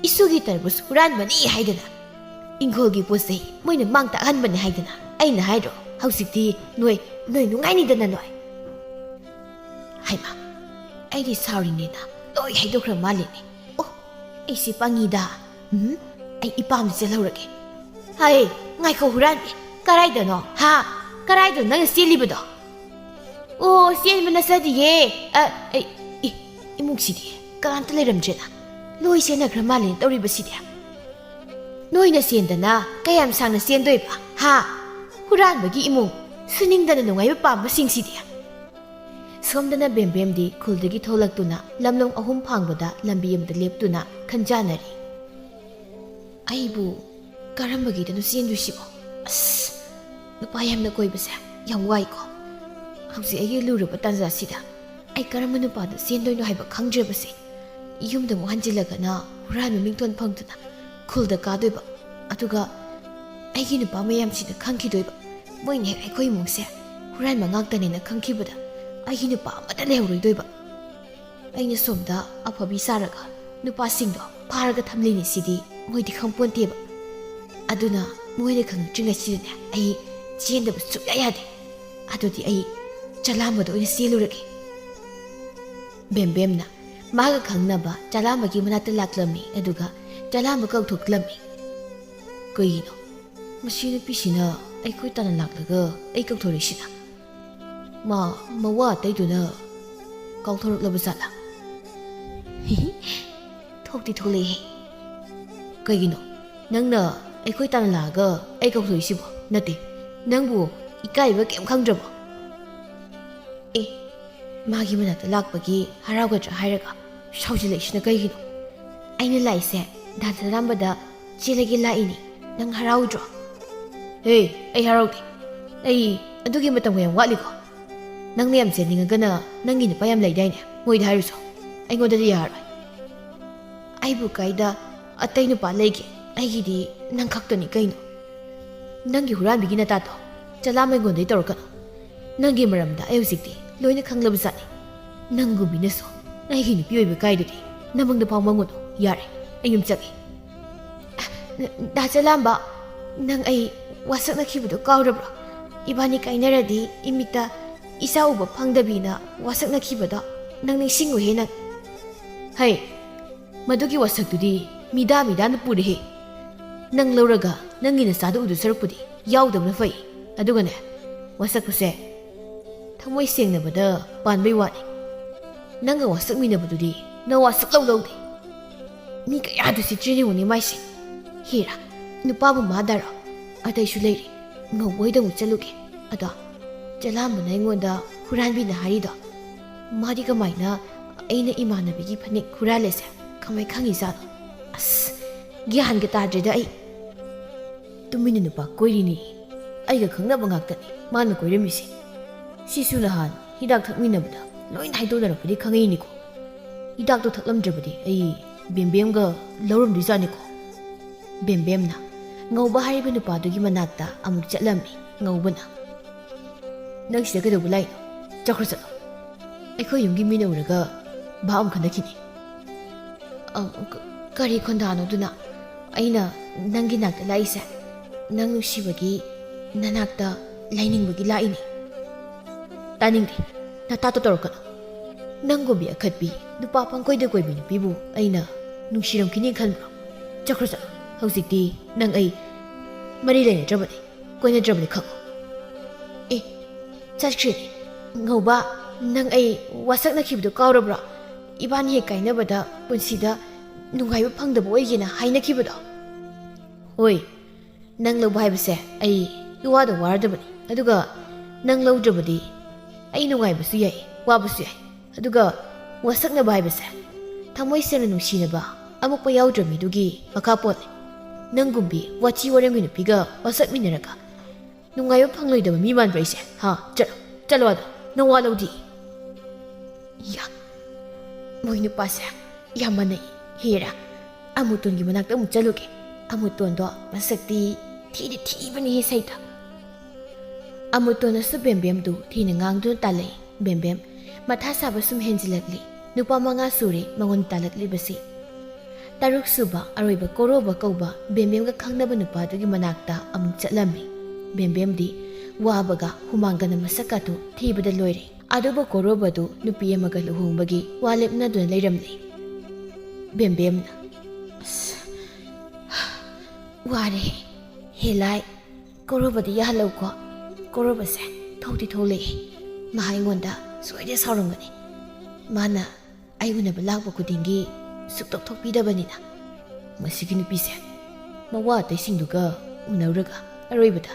ꯏꯁꯨꯒꯤ ꯇꯔꯕꯨꯖ ꯍꯨꯔꯥꯟꯕꯅꯤ ꯍꯥꯏꯗꯅ, ꯏꯪꯈꯣꯜꯒꯤ ꯄꯣꯠ ꯆꯩ ꯃꯣꯏꯅ ꯃꯥꯡ ꯇꯥꯛꯍꯟꯕꯅꯤ ꯍꯥꯏꯗꯅ ꯑꯩꯅ ꯍꯥꯏꯗ꯭ꯔꯣ? ꯍꯧꯖꯤꯛꯇꯤ ꯅꯣꯏ, ꯅꯣꯏ ꯅꯨꯡꯉꯥꯏꯅꯤꯗꯅ ꯅꯣꯏ꯫ ꯍꯩꯃꯥ, ꯑꯩꯗꯤ ꯁꯥꯎꯔꯤꯅꯦꯅ ꯂꯣꯏ ꯍꯥꯏꯗꯣꯛꯈ꯭ꯔ ꯃꯥꯜꯂꯤꯅꯦ꯫ ꯑꯣ, ꯑꯩꯁꯤ ꯄꯪꯉꯤꯗ꯫ ꯎꯝ, ꯑꯩ ꯏꯄꯥꯝꯗ ꯆꯦꯜꯍꯧꯔꯒꯦ꯫ ꯍꯥꯏ, ꯉꯥꯏꯈꯣ ꯍꯨꯔꯥꯟꯕꯤ, ꯀꯔꯥꯏꯗꯅꯣ? ꯍꯥ? ꯀꯔꯥꯏꯗꯅꯣ ꯅꯪꯅ ꯆꯦꯜꯂꯤꯕꯗꯣ? ꯑꯣ, ꯆꯦꯟꯕ ꯅꯠꯆꯗꯤꯌꯦ꯫ ꯑ, ꯑꯩ, ꯏ, ꯏꯃꯨꯡꯁꯤꯗꯤ ꯀꯅꯥꯝꯇ ꯂꯩꯔꯝꯗ꯭ꯔꯦꯅ꯫ ꯂꯣꯏ ꯆꯦꯟꯅꯈ꯭ꯔ ꯃꯥꯜꯂꯦꯅ ꯇꯧꯔꯤꯕꯁꯤꯗꯤ꯫ ꯅꯣꯏꯅ ꯆꯦꯟꯗꯅ ꯀꯌꯥꯝ ꯁꯥꯡꯅ ꯆꯦꯟꯗꯣꯏꯕ? ꯍꯥ? ꯍꯨꯔꯥꯟꯕꯒꯤ ꯏꯃꯨꯡ, ꯁꯨꯅꯤꯡꯗꯅ ꯅꯨꯡꯉꯥꯏꯕ ꯄꯥꯝꯕꯁꯤꯡꯁꯤꯗꯤ꯫ ꯁꯣꯝꯗꯅ ꯕꯦꯝꯕꯦꯝꯗꯤ ꯈꯨꯜꯗꯒꯤ ꯊꯣꯛꯂꯛꯇꯨꯅ ꯂꯝꯂꯣꯡ ꯑꯍꯨꯝ ꯐꯥꯡꯕꯗ ꯂꯝꯕꯤ ꯑꯃꯗ ꯂꯦꯞꯇꯨꯅ ꯈꯟꯖꯥꯅꯔꯤ꯫ ꯑꯩꯕꯨ ꯀꯔꯝꯕꯒꯤꯗꯅꯣ ꯆꯦꯟꯗꯣꯏꯁꯤꯕꯣ? ꯑꯁ, ꯅꯨꯄꯥ ꯌꯥꯝꯅ ꯀꯣꯏꯕꯁꯦ ꯌꯥꯝ ꯋꯥꯏꯀꯣ꯫ ꯍꯧꯖꯤꯛ ꯑꯩꯒꯤ ꯂꯨꯔꯕ ꯇꯥꯟꯖꯥꯁꯤꯗ ꯑꯩ ꯀꯔꯝꯕ ꯅꯨꯄꯥꯗ ꯆꯦꯟꯗꯣꯏꯅꯣ ꯍꯥꯏꯕ ꯈꯪꯗ꯭ꯔꯦꯕꯁꯦ꯫ ꯌꯨꯝꯗ ꯑꯃꯨꯛ ꯍꯟꯖꯤꯜꯂꯒꯅ ꯍꯨꯔꯥꯟꯕ ꯃꯤꯡꯊꯣꯟ ꯐꯪꯗꯅ ꯈꯨꯜꯗ ꯀꯥꯗꯣꯏꯕ꯫ ꯑꯗꯨꯒ ꯑꯩꯒꯤ ꯅꯨꯄꯥ ꯃꯌꯥꯝꯁꯤꯅ ꯈꯪꯈꯤꯗꯣꯏꯕ꯫ ꯃꯣꯏꯅ ꯍꯦꯛ ꯑꯩꯈꯣꯏ ꯏꯃꯨꯡꯁꯦ ꯍꯨꯔꯥꯟꯕ ꯉꯥꯛꯇꯅꯦꯅ ꯈꯪꯈꯤꯕꯗ ꯑꯩꯒꯤ ꯅꯨꯄꯥ ꯑꯃꯠꯇ ꯂꯩꯍꯧꯔꯣꯏꯗꯣꯏꯕ꯫ ꯑꯩꯅ ꯁꯣꯝꯗ ꯑꯐꯕꯤ ꯁꯥꯔꯒ ꯅꯨꯄꯥꯁꯤꯡꯗꯣ ꯐꯥꯔꯒ ꯊꯝꯂꯤꯅꯤ ꯁꯤꯗꯤ ꯃꯣꯏꯗꯤ ꯈꯪꯄꯣꯟꯇꯦꯕ꯫ ꯑꯗꯨꯅ ꯃꯣꯏꯅ ꯈꯪꯉꯛꯇ꯭ꯔꯤꯉꯩꯁꯤꯗꯅꯦ ꯑꯩ ꯆꯦꯟꯗꯕ ꯁꯨꯛꯌꯥ ꯌꯥꯗꯦ꯫ ꯑꯗꯨꯗꯤ ꯑꯩ ꯆꯂꯥꯝꯕꯗ ꯑꯣꯏꯅ ꯆꯦꯜꯂꯨꯔꯒꯦ꯫ ꯕꯦꯝꯕꯦꯝꯅ ꯃꯥꯒ ꯈꯪꯅꯕ ꯆꯂꯥꯝꯕꯒꯤ ꯃꯅꯥꯛꯇ ꯂꯥꯛꯂꯝꯃꯤ, ꯑꯗꯨꯒ ꯆꯂꯥꯝꯕ ꯀꯧꯊꯣꯛꯂꯝꯃꯤ꯫ ꯀꯩꯒꯤꯅꯣ ꯃꯁꯤ ꯅꯨꯄꯤꯁꯤꯅ ꯑꯩꯈꯣꯏ ꯇꯥꯟꯅ ꯂꯥꯛꯂꯒ ꯑꯩ ꯀꯧꯊꯣꯔꯛꯏꯁꯤꯅ? ꯃꯥ ꯃꯋꯥ ꯑꯇꯩꯗꯨꯅ ꯀꯥꯎꯊꯣꯔꯛꯂꯕ ꯖꯥꯠꯂꯥ? ꯊꯣꯛꯇꯤ ꯊꯣꯛꯂꯛꯏꯍꯦ꯫ ꯀꯩꯒꯤꯅꯣ ꯅꯪꯅ ꯑꯩꯈꯣꯏ ꯇꯥꯟꯅ ꯂꯥꯛꯑꯒ ꯑꯩ ꯀꯧꯊꯣꯛꯏꯁꯤꯕꯣ? ꯅꯠꯇꯦ, ꯅꯪꯕꯨ ꯏꯀꯥꯏꯕ ꯀꯩꯝ ꯈꯪꯗ꯭ꯔꯕꯣ? ꯑꯦ, ꯃꯥꯒꯤ ꯃꯅꯥꯛꯇ ꯂꯥꯛꯄꯒꯤ ꯍꯔꯥꯎꯒꯗ꯭ꯔꯥ ꯍꯥꯏꯔꯒ ꯁꯥꯎꯖꯤꯜꯂꯛꯏꯁꯤꯅ ꯀꯩꯒꯤꯅꯣ? ꯑꯩꯅ ꯂꯥꯛꯏꯁꯦ ꯗꯥ ꯆꯂꯥꯝꯕꯗ ꯆꯦꯜꯂꯒꯦ ꯂꯥꯛꯏꯅꯤ꯫ ꯅꯪ ꯍꯔꯥꯎꯗ꯭ꯔꯣ? ꯍꯦ, ꯑꯩ ꯍꯔꯥꯎꯗꯦ꯫ ꯑꯩ ꯑꯗꯨꯒꯤ ꯃꯇꯝꯒ ꯌꯥꯝ ꯋꯥꯠꯂꯤꯀꯣ꯫ ꯅꯪꯅ ꯌꯥꯝ ꯆꯦꯟꯅꯤꯡꯉꯒꯅ ꯅꯪꯒꯤ ꯅꯨꯄꯥ ꯌꯥꯝ ꯂꯩꯗꯥꯏꯅꯦ? ꯃꯣꯏꯗ ꯍꯥꯏꯔꯨꯆꯣ꯫ ꯑꯩꯉꯣꯟꯗꯗꯤ ꯌꯥꯔꯣꯏ꯫ ꯑꯩꯕꯨ ꯀꯥꯏꯗ ꯑꯇꯩ ꯅꯨꯄꯥ ꯂꯩꯒꯦ? ꯑꯩꯒꯤꯗꯤ ꯅꯪ ꯈꯛꯇꯅꯤ ꯀꯩꯅꯣ꯫ ꯅꯪꯒꯤ ꯍꯨꯔꯥꯟꯕꯤꯒꯤ ꯅꯇꯥꯗꯣ ꯆꯂꯥꯝꯕ ꯑꯩꯉꯣꯟꯗꯩ ꯇꯧꯔꯛꯀꯅꯨ꯫ ꯅꯪꯒꯤ ꯃꯔꯝꯗ ꯑꯩ ꯍꯧꯖꯤꯛꯇꯤ ꯂꯣꯏꯅ ꯈꯪꯂꯕ ꯖꯥꯠꯅꯤ꯫ ꯅꯪꯒꯨꯝꯕꯤꯅꯁꯨ ꯑꯩꯒꯤ ꯅꯨꯄꯤ ꯑꯣꯏꯕ ꯀꯥꯏꯗꯨꯗꯤ꯫ ꯅꯃꯪꯗ ꯐꯥꯎ ꯃꯪꯉꯨꯅꯨ꯫ ꯌꯥꯔꯦ, ꯑꯩ ꯌꯨꯝ ꯆꯠꯀꯦ꯫ ꯗꯥ ꯆꯂꯥꯝꯕ, ꯅꯪ ꯑꯩ ꯋꯥꯁꯛꯅꯈꯤꯕꯗꯣ ꯀꯥꯎꯔꯕ꯭ꯔꯣ? ꯏꯕꯥꯅꯤ ꯀꯥꯏꯅꯔꯗꯤ ꯏꯃꯤꯠꯇ ꯏꯆꯥ ꯎꯕ ꯐꯪꯗꯕꯤꯅ ꯋꯥꯁꯛꯅꯈꯤꯕꯗꯣ ꯅꯪ ꯅꯤꯡꯁꯤꯡꯉꯨꯍꯦ ꯅꯪ꯫ ꯍꯩ, ꯃꯗꯨꯒꯤ ꯋꯥꯁꯛꯇꯨꯗꯤ ꯃꯤꯗꯥ ꯃꯤꯗꯥꯅ ꯄꯨꯔꯦꯍꯦ꯫ ꯅꯪ ꯂꯧꯔꯒ ꯅꯪꯒꯤ ꯅꯆꯥꯗꯨ ꯎꯗꯨ ꯁꯔꯨꯛꯄꯨꯗꯤ ꯌꯥꯎꯗꯕꯅ ꯐꯩ꯫ ꯑꯗꯨꯒꯅꯦ, ꯋꯥꯁꯛꯄꯁꯦ ꯊꯃꯣꯏ ꯁꯦꯡꯅꯕꯗ ꯄꯥꯟꯕꯩ ꯋꯥꯅꯤ꯫ ꯅꯪꯒ ꯋꯥꯁꯛꯃꯤꯟꯅꯕꯗꯨꯗꯤ ꯅꯋꯥ ꯁꯨꯛꯂꯧ ꯂꯧꯗꯦ꯫ ꯃꯤ ꯀꯌꯥꯗꯨ ꯁꯤꯠꯇ꯭ꯔꯤꯅꯤ ꯌꯦꯡꯉꯨꯅꯦ ꯃꯥꯏꯁꯦ꯫ ꯍꯦꯔꯥ, ꯅꯨꯄꯥꯕꯨ ꯃꯥꯗꯔꯣ? ꯑꯇꯩꯁꯨ ꯂꯩꯔꯤ꯫ ꯉꯧꯕ ꯍꯣꯏꯗ ꯑꯃꯨꯛ ꯆꯠꯂꯨꯒꯦ꯫ ꯑꯗꯣ ꯆꯂꯥꯝꯕꯅ ꯑꯩꯉꯣꯟꯗ ꯍꯨꯔꯥꯟꯕꯤꯅ ꯍꯥꯏꯔꯤꯗꯣ, ꯃꯥꯗꯤ ꯀꯃꯥꯏꯅ ꯑꯩꯅ ꯏꯃꯥꯟꯅꯕꯤꯒꯤ ꯐꯅꯦꯛ ꯍꯨꯔꯥꯜꯂꯦꯁꯦ ꯀꯃꯥꯏ ꯈꯪꯉꯤꯖꯥꯠꯅꯣ? ꯑꯁ, ꯒ꯭ꯌꯥꯟꯒ ꯇꯥꯗ꯭ꯔꯦꯗ ꯑꯩ꯫ ꯇꯨꯃꯤꯟꯅ ꯅꯨꯄꯥ ꯀꯣꯏꯔꯤꯅꯤ꯫ ꯑꯩꯒ ꯈꯪꯅꯕ ꯉꯥꯛꯇꯅꯤ ꯃꯥꯅ ꯀꯣꯏꯔꯝꯃꯤꯁꯦ꯫ ꯁꯤꯁꯨ ꯅꯍꯥꯟ ꯍꯤꯗꯥꯛ ꯊꯛꯃꯤꯟꯅꯕꯗ ꯂꯣꯏꯅ ꯍꯥꯏꯗꯣꯛꯅꯔꯛꯄꯗꯤ ꯈꯪꯉꯛꯏꯅꯤꯀꯣ꯫ ꯍꯤꯗꯥꯛꯇꯣ ꯊꯛꯂꯝꯗ꯭ꯔꯕꯗꯤ ꯑꯩ ꯕꯦꯝꯕꯦꯝꯒ ꯂꯧꯔꯝꯗꯣꯏꯖꯥꯠꯅꯤꯀꯣ꯫ ꯕꯦꯝꯕꯦꯝꯅ ꯉꯧꯕ ꯍꯥꯏꯔꯤꯕ ꯅꯨꯄꯥꯗꯨꯒꯤ ꯃꯅꯥꯛꯇ ꯑꯃꯨꯛ ꯆꯠꯂꯝꯃꯤ꯫ ꯉꯧꯕꯅ, "ꯅꯪ ꯁꯤꯗ ꯀꯩꯗꯧꯕ ꯂꯥꯛꯏꯅꯣ? ꯆꯠꯈ꯭ꯔꯣ ꯆꯠꯂꯣ꯫ ꯑꯩꯈꯣꯏ ꯌꯨꯝꯒꯤ ꯃꯤꯅ ꯎꯔꯒ ꯚꯥꯞ ꯑꯃ ꯈꯟꯅꯈꯤꯅꯤ꯫" "ꯑ, ꯀ-, ꯀꯔꯤ ꯈꯣꯟꯗꯥꯅꯣ ꯑꯗꯨꯅ? ꯑꯩꯅ ꯅꯪꯒꯤ ꯅꯥꯛꯇ ꯂꯥꯛꯏꯁꯦ ꯅꯪ ꯅꯨꯡꯁꯤꯕꯒꯤ, ꯅꯅꯥꯛꯇ ꯂꯩꯅꯤꯡꯕꯒꯤ ꯂꯥꯛꯏꯅꯤ꯫" "ꯇꯥꯅꯤꯡꯗꯦ, ꯅꯇꯥꯇꯣ ꯇꯧꯔꯛꯀꯅꯨ꯫ ꯅꯪꯒꯨꯝꯕꯤ ꯑꯈꯠꯄꯤ, ꯅꯨꯄꯥ ꯄꯪꯀꯣꯏꯗ ꯀꯣꯏꯕꯤ ꯅꯨꯄꯤꯕꯨ ꯑꯩꯅ ꯅꯨꯡꯁꯤꯔꯝꯈꯤꯅꯤ ꯈꯟꯕ꯭ꯔꯣ? ꯆꯠꯈ꯭ꯔꯣ ꯆꯠꯂꯣ꯫ ꯍꯧꯖꯤꯛꯇꯤ ꯅꯪ ꯑꯩ ꯃꯔꯤ ꯂꯩꯅꯗ꯭ꯔꯕꯅꯤ, ꯀꯣꯏꯅꯗ꯭ꯔꯕꯅꯤ ꯈꯪꯉꯨ꯫" "ꯑꯦ, ꯆꯠꯈ꯭ꯔꯤꯅꯤ꯫ ꯉꯧꯕ, ꯅꯪ ꯑꯩ ꯋꯥꯁꯛꯅꯈꯤꯕꯗꯣ ꯀꯥꯎꯔꯕ꯭ꯔꯣ? ꯏꯕꯥꯅꯤ ꯍꯦꯛ ꯀꯥꯏꯅꯕꯗ ꯄꯨꯟꯁꯤꯗ ꯅꯨꯡꯉꯥꯏꯕ ꯐꯪꯗꯕ ꯑꯣꯏꯒꯦꯅ ꯍꯥꯏꯅꯈꯤꯕꯗꯣ?" "ꯍꯣꯏ, ꯅꯪ ꯂꯧꯕ ꯍꯥꯏꯕꯁꯦ ꯑꯩ ꯏꯋꯥꯗ ꯋꯥꯔꯗꯕꯅꯤ꯫ ꯑꯗꯨꯒ ꯅꯪ ꯂꯧꯗ꯭ꯔꯕꯗꯤ ꯑꯩ ꯅꯨꯡꯉꯥꯏꯕꯁꯨ ꯌꯥꯏ, ꯋꯥꯕꯁꯨ ꯌꯥꯏ꯫ ꯑꯗꯨꯒ ꯋꯥꯁꯛꯅꯕ ꯍꯥꯏꯕꯁꯦ ꯊꯃꯣꯏ ꯁꯦꯡꯅ ꯅꯨꯡꯁꯤꯅꯕ ꯑꯃꯣꯠꯄ ꯌꯥꯎꯗ꯭ꯔ ꯃꯤꯗꯨꯒꯤ ꯃꯈꯥ ꯄꯣꯜꯂꯦ꯫ ꯅꯪꯒꯨꯝꯕꯤ ꯋꯥꯊꯤ ꯋꯥꯔꯦꯝꯒꯤ ꯅꯨꯄꯤꯒ ꯋꯥꯁꯛꯃꯤꯟꯅꯔꯒ ꯅꯨꯡꯉꯥꯏꯕ ꯐꯪꯂꯣꯏꯗꯕ ꯃꯤ ꯃꯥꯟꯕ꯭ꯔꯥ ꯑꯩꯁꯦ? ꯍꯥ? ꯆꯠꯂꯣ, ꯆꯠꯂꯣ ꯑꯗꯣ, ꯅꯋꯥ ꯂꯧꯗꯦ꯫" ꯌꯥ, ꯃꯣꯏ ꯅꯨꯄꯥꯁꯦ ꯌꯥꯝ ꯃꯥꯟꯅꯩ꯫ ꯍꯦꯔꯥ, ꯑꯃꯨꯇꯣꯟꯒꯤ ꯃꯅꯥꯛꯇ ꯑꯃꯨꯛ ꯆꯠꯂꯨꯒꯦ꯫ ꯑꯃꯨꯇꯣꯟꯗꯣ ꯃꯁꯛꯇꯤ ꯊꯤꯗꯤ ꯊꯤꯕꯅꯤꯍꯦ ꯁꯩꯇ꯫ ꯑꯃꯨꯇꯣꯟꯅꯁꯨ ꯕꯦꯝꯕꯦꯝꯗꯨ ꯊꯤꯅ ꯉꯥꯡꯗꯨꯅ ꯇꯥꯜꯂꯛꯏ꯫ ꯕꯦꯝꯕꯦꯝ ꯃꯊꯥ ꯁꯥꯕ ꯁꯨꯝ ꯍꯦꯟꯖꯤꯜꯂꯛꯂꯤ꯫ ꯅꯨꯄꯥ ꯃꯉꯥ ꯁꯨꯔꯦ ꯃꯉꯣꯟ ꯇꯥꯜꯂꯛꯂꯤꯕꯁꯤ꯫ ꯇꯔꯨꯛ ꯁꯨꯕ ꯑꯔꯣꯏꯕ ꯀꯣꯔꯣꯕ ꯀꯧꯕ ꯕꯦꯝꯕꯦꯝꯒ ꯈꯪꯅꯕ ꯅꯨꯄꯥꯗꯨꯒꯤ ꯃꯅꯥꯛꯇ ꯑꯃꯨꯛ ꯆꯠꯂꯝꯃꯤ꯫ ꯕꯦꯝꯕꯦꯝꯗꯤ ꯋꯥꯕꯒ ꯍꯨꯃꯥꯡꯒꯅ ꯃꯁꯛꯀꯥꯗꯨ ꯊꯤꯕꯗ ꯂꯣꯏꯔꯦ꯫ ꯑꯗꯨꯕꯨ ꯀꯣꯔꯣꯕꯗꯨ ꯅꯨꯄꯤ ꯑꯃꯒ ꯂꯨꯍꯣꯡꯕꯒꯤ ꯋꯥ ꯂꯦꯞꯅꯗꯨꯅ ꯂꯩꯔꯝꯂꯦ꯫ ꯕꯦꯝꯕꯦꯝꯅ, "ꯑꯁ, ꯋꯥꯔꯦ꯫ ꯍꯦꯂꯥꯏ, ꯀꯣꯔꯣꯕꯗꯤ ꯌꯥꯍꯜꯂꯧꯀꯣ꯫ ꯀꯣꯔꯣꯕꯁꯦ ꯊꯧꯗꯤ ꯊꯧꯂꯛꯑꯦ꯫ ꯃꯥ ꯑꯩꯉꯣꯟꯗ ꯁꯣꯏꯗ ꯁꯥꯎꯔꯝꯒꯅꯤ꯫ ꯃꯥꯅ ꯑꯩ ꯎꯅꯕ ꯂꯥꯛꯄ ꯈꯨꯗꯤꯡꯒꯤ ꯁꯨꯛꯇꯣꯛ ꯊꯣꯛꯄꯤꯗꯕꯅꯤꯅ꯫ ꯃꯁꯤꯒꯤ ꯅꯨꯄꯤꯁꯦ ꯃꯋꯥ ꯑꯇꯩꯁꯤꯡꯗꯨꯒ ꯎꯅꯔꯨꯔꯒ ꯑꯔꯣꯏꯕꯗ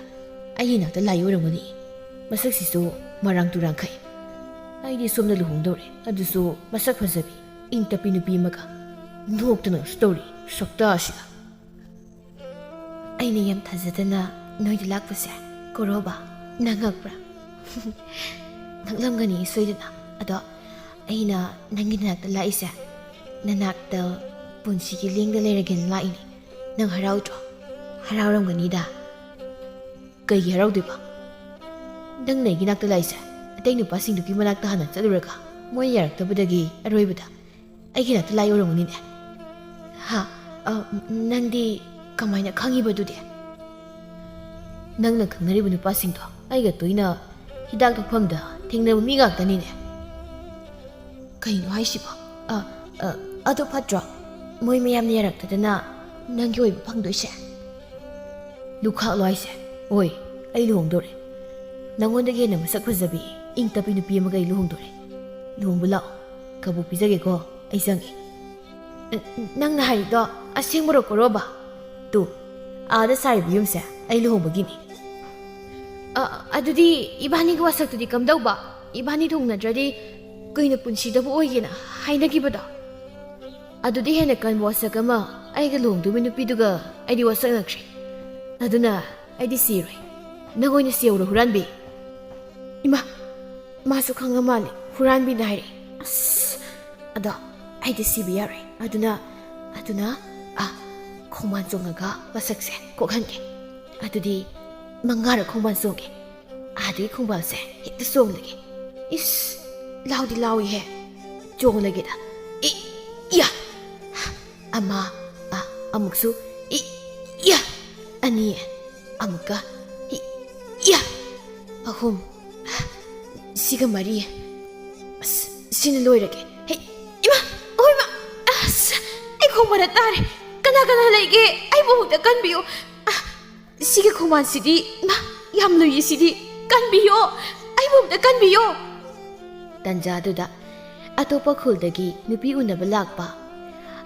ꯑꯩꯒꯤ ꯅꯥꯛꯇ ꯂꯥꯛꯏ ꯑꯣꯏꯔꯝꯒꯅꯤ꯫ ꯃꯁꯛꯁꯤꯁꯨ ꯃꯔꯥꯡ ꯇꯨꯔꯥꯡ ꯈꯛꯏ꯫ ꯑꯩꯗꯤ ꯁꯣꯝꯗ ꯂꯨꯍꯣꯡꯗꯧꯔꯦ, ꯑꯗꯨꯁꯨ ꯃꯁꯛ ꯐꯖꯕꯤ, ꯏꯪ ꯇꯞꯄꯤ ꯅꯨꯄꯤ ꯑꯃꯒ꯫ ꯅꯣꯛꯇꯅꯁꯨ ꯇꯧꯔꯤ, ꯁꯛꯇꯥꯁꯤꯒ!" "ꯑꯩꯅ ꯌꯥꯝ ꯊꯥꯖꯗꯅ ꯅꯣꯏꯗ ꯂꯥꯛꯄꯁꯦ, ꯀꯣꯔꯣꯕ, ꯅꯪ ꯉꯛꯄ꯭ꯔꯥ?" "ꯉꯛꯂꯝꯒꯅꯤ ꯁꯣꯏꯗꯅ꯫ ꯑꯗꯣ ꯑꯩꯅ ꯅꯪꯒꯤ ꯅꯅꯥꯛꯇ ꯂꯥꯛꯏꯁꯦ, ꯅꯅꯥꯛꯇ ꯄꯨꯟꯁꯤꯒꯤ ꯂꯦꯡꯗ ꯂꯩꯔꯒꯦꯅ ꯂꯥꯛꯏꯅꯦ꯫ ꯅꯪ ꯍꯔꯥꯎꯗ꯭ꯔꯣ?" "ꯍꯔꯥꯎꯔꯝꯒꯅꯤꯗ꯫ ꯀꯩꯒꯤ ꯍꯔꯥꯎꯗꯣꯏꯕ? ꯅꯪꯅ ꯑꯩꯒꯤ ꯅꯥꯛꯇ ꯂꯥꯛꯏꯁꯦ, ꯑꯇꯩ ꯅꯨꯄꯥꯁꯤꯡꯗꯨꯒꯤ ꯃꯅꯥꯛꯇ ꯍꯥꯟꯅ ꯆꯠꯂꯨꯔꯒ ꯃꯣꯏ ꯌꯥꯔꯛꯇꯕꯗꯒꯤ ꯑꯔꯣꯏꯕꯗ ꯑꯩꯒꯤ ꯅꯥꯛꯇ ꯂꯥꯛꯏ ꯑꯣꯏꯔꯝꯒꯅꯤꯅꯦ꯫ ꯍꯥ? ꯑ, ꯅꯪꯗꯤ ꯀꯃꯥꯏꯅ ꯈꯪꯉꯤꯕ ꯑꯗꯨꯗꯤ?" "ꯅꯪꯅ ꯈꯪꯅꯔꯤꯕ ꯅꯨꯄꯥꯁꯤꯡꯗꯣ ꯑꯩꯒ ꯇꯣꯏꯅ ꯍꯤꯗꯥꯛ ꯊꯛꯐꯝꯗ ꯊꯦꯡꯅꯕ ꯃꯤ ꯉꯥꯛꯇꯅꯤꯅꯦ꯫" "ꯀꯩꯅꯣ ꯍꯥꯏꯁꯤꯕꯣ? ꯑ, ꯑ, ꯑꯗꯨ ꯐꯠꯇ꯭ꯔꯣ? ꯃꯣꯏ ꯃꯌꯥꯝꯅ ꯌꯥꯔꯛꯇꯗꯅ ꯅꯪꯒꯤ ꯑꯣꯏꯕ ꯐꯪꯗꯣꯏꯁꯦ?" "ꯂꯨꯈꯥꯛꯂꯣ ꯍꯥꯏꯁꯦ? ꯑꯣꯏ, ꯑꯩ ꯂꯨꯍꯣꯡꯗꯣꯔꯦ꯫ ꯅꯪꯉꯣꯟꯗꯒꯤ ꯍꯦꯟꯅ ꯃꯁꯛ ꯐꯖꯕꯤ, ꯏꯪ ꯇꯞꯄꯤ ꯅꯨꯄꯤ ꯑꯃꯒ ꯑꯩ ꯂꯨꯍꯣꯡꯗꯣꯔꯦ꯫ ꯂꯨꯍꯣꯡꯕ ꯂꯥꯛꯑꯣ, ꯀꯕꯣꯛ ꯄꯤꯖꯒꯦꯀꯣ, ꯑꯩ ꯆꯪꯉꯦ꯫" "ꯅ-, ꯅꯪꯅ ꯍꯥꯏꯔꯤꯗꯣ ꯑꯁꯦꯡꯕꯔꯣ ꯀꯣꯔꯣꯕ? ꯇꯨ, ꯑꯥꯗ ꯁꯥꯔꯤꯕ ꯌꯨꯝꯁꯦ ꯑꯩ ꯂꯨꯍꯣꯡꯕꯒꯤꯅꯤ꯫" "ꯑ, ꯑꯗꯨꯗꯤ ꯏꯕꯥꯅꯤꯒꯤ ꯋꯥꯁꯛꯇꯨꯗꯤ ꯀꯝꯗꯧꯕ? ꯏꯕꯥꯅꯤ ꯂꯨꯍꯣꯡꯅꯗ꯭ꯔꯗꯤ ꯀꯨꯏꯅ ꯄꯨꯟꯁꯤꯗꯕꯨ ꯑꯣꯏꯒꯦꯅ ꯍꯥꯏꯅꯈꯤꯕꯗꯣ? ꯑꯗꯨꯗꯤ ꯍꯦꯟꯅ ꯀꯟꯕ ꯋꯥꯁꯛ ꯑꯃ ꯑꯩꯒ ꯂꯨꯍꯣꯡꯗꯣꯏꯕ ꯅꯨꯄꯤꯗꯨꯒ ꯑꯩꯗꯤ ꯋꯥꯁꯛꯅꯈ꯭ꯔꯦ꯫ ꯑꯗꯨꯅ ꯑꯩꯗꯤ ꯁꯤꯔꯣꯏ꯫ ꯅꯪ ꯑꯣꯏꯅ ꯁꯤꯍꯧꯔꯣ, ꯍꯨꯔꯥꯟꯕꯤ꯫" ꯏꯃꯥ, ꯃꯥꯁꯨ ꯈꯪꯉ ꯃꯥꯜꯂꯦ, ꯍꯨꯔꯥꯟꯕꯤꯅ ꯍꯥꯏꯔꯛꯑꯦ꯫ ꯑꯁ, ꯑꯗꯣ ꯑꯩꯗꯤ ꯁꯤꯕ ꯌꯥꯔꯣꯏ꯫ ꯑꯗꯨꯅ, ꯑꯗꯨꯅ, ꯑ, ꯈꯣꯡꯕꯥꯟ ꯆꯣꯡꯉꯒ ꯋꯥꯁꯛꯁꯦ ꯀꯣꯛꯍꯟꯒꯦ꯫ ꯑꯗꯨꯗꯤ ꯃꯉꯥꯔꯛ ꯈꯣꯡꯕꯥꯟ ꯆꯣꯡꯒꯦ꯫ ꯑꯗꯨꯒꯤ ꯈꯣꯡꯕꯥꯟꯁꯦ ꯍꯦꯛꯇ ꯆꯣꯡꯂꯒꯦ꯫ ꯏꯁ, ꯂꯥꯎꯗꯤ ꯂꯥꯎꯏꯍꯦ꯫ ꯆꯣꯡꯂꯒꯦꯗ꯫ ꯏ, ꯏꯌꯥ! ꯑꯃ, ꯑ, ꯑꯃꯨꯛꯁꯨ, ꯏ, ꯏꯌꯥ! ꯑꯅꯤ, ꯑꯃꯨꯛꯀ, ꯏ, ꯏꯌꯥ! ꯑꯍꯨꯝ, ꯁꯤꯒ ꯃꯔꯤ꯫ ꯑꯁ, ꯁꯤꯅ ꯂꯣꯏꯔꯒꯦ꯫ ꯍꯦ, ꯏꯃꯥ! ꯑꯣꯏꯃꯥ! ꯑꯁ, ꯑꯩ ꯈꯣꯡ ꯃꯔꯛ ꯇꯥꯔꯦ꯫ ꯀꯅꯥ ꯀꯅꯥ ꯂꯩꯒꯦ? ꯑꯩꯕꯨ ꯑꯃꯨꯛꯇ ꯀꯟꯕꯤꯌꯨ꯫ ꯑ, ꯁꯤꯒꯤ ꯈꯣꯡꯕꯥꯟꯁꯤꯗꯤ, ꯏꯃꯥ, ꯌꯥꯝ ꯂꯨꯏꯌꯦ ꯁꯤꯗꯤ꯫ ꯀꯟꯕꯤꯌꯣ! ꯑꯩꯕꯨ ꯑꯝꯇ ꯀꯟꯕꯤꯌꯣ! ꯇꯟꯖꯥꯗꯨꯗ ꯑꯇꯣꯞꯄ ꯈꯨꯜꯗꯒꯤ ꯅꯨꯄꯤ ꯎꯅꯕ ꯂꯥꯛꯄ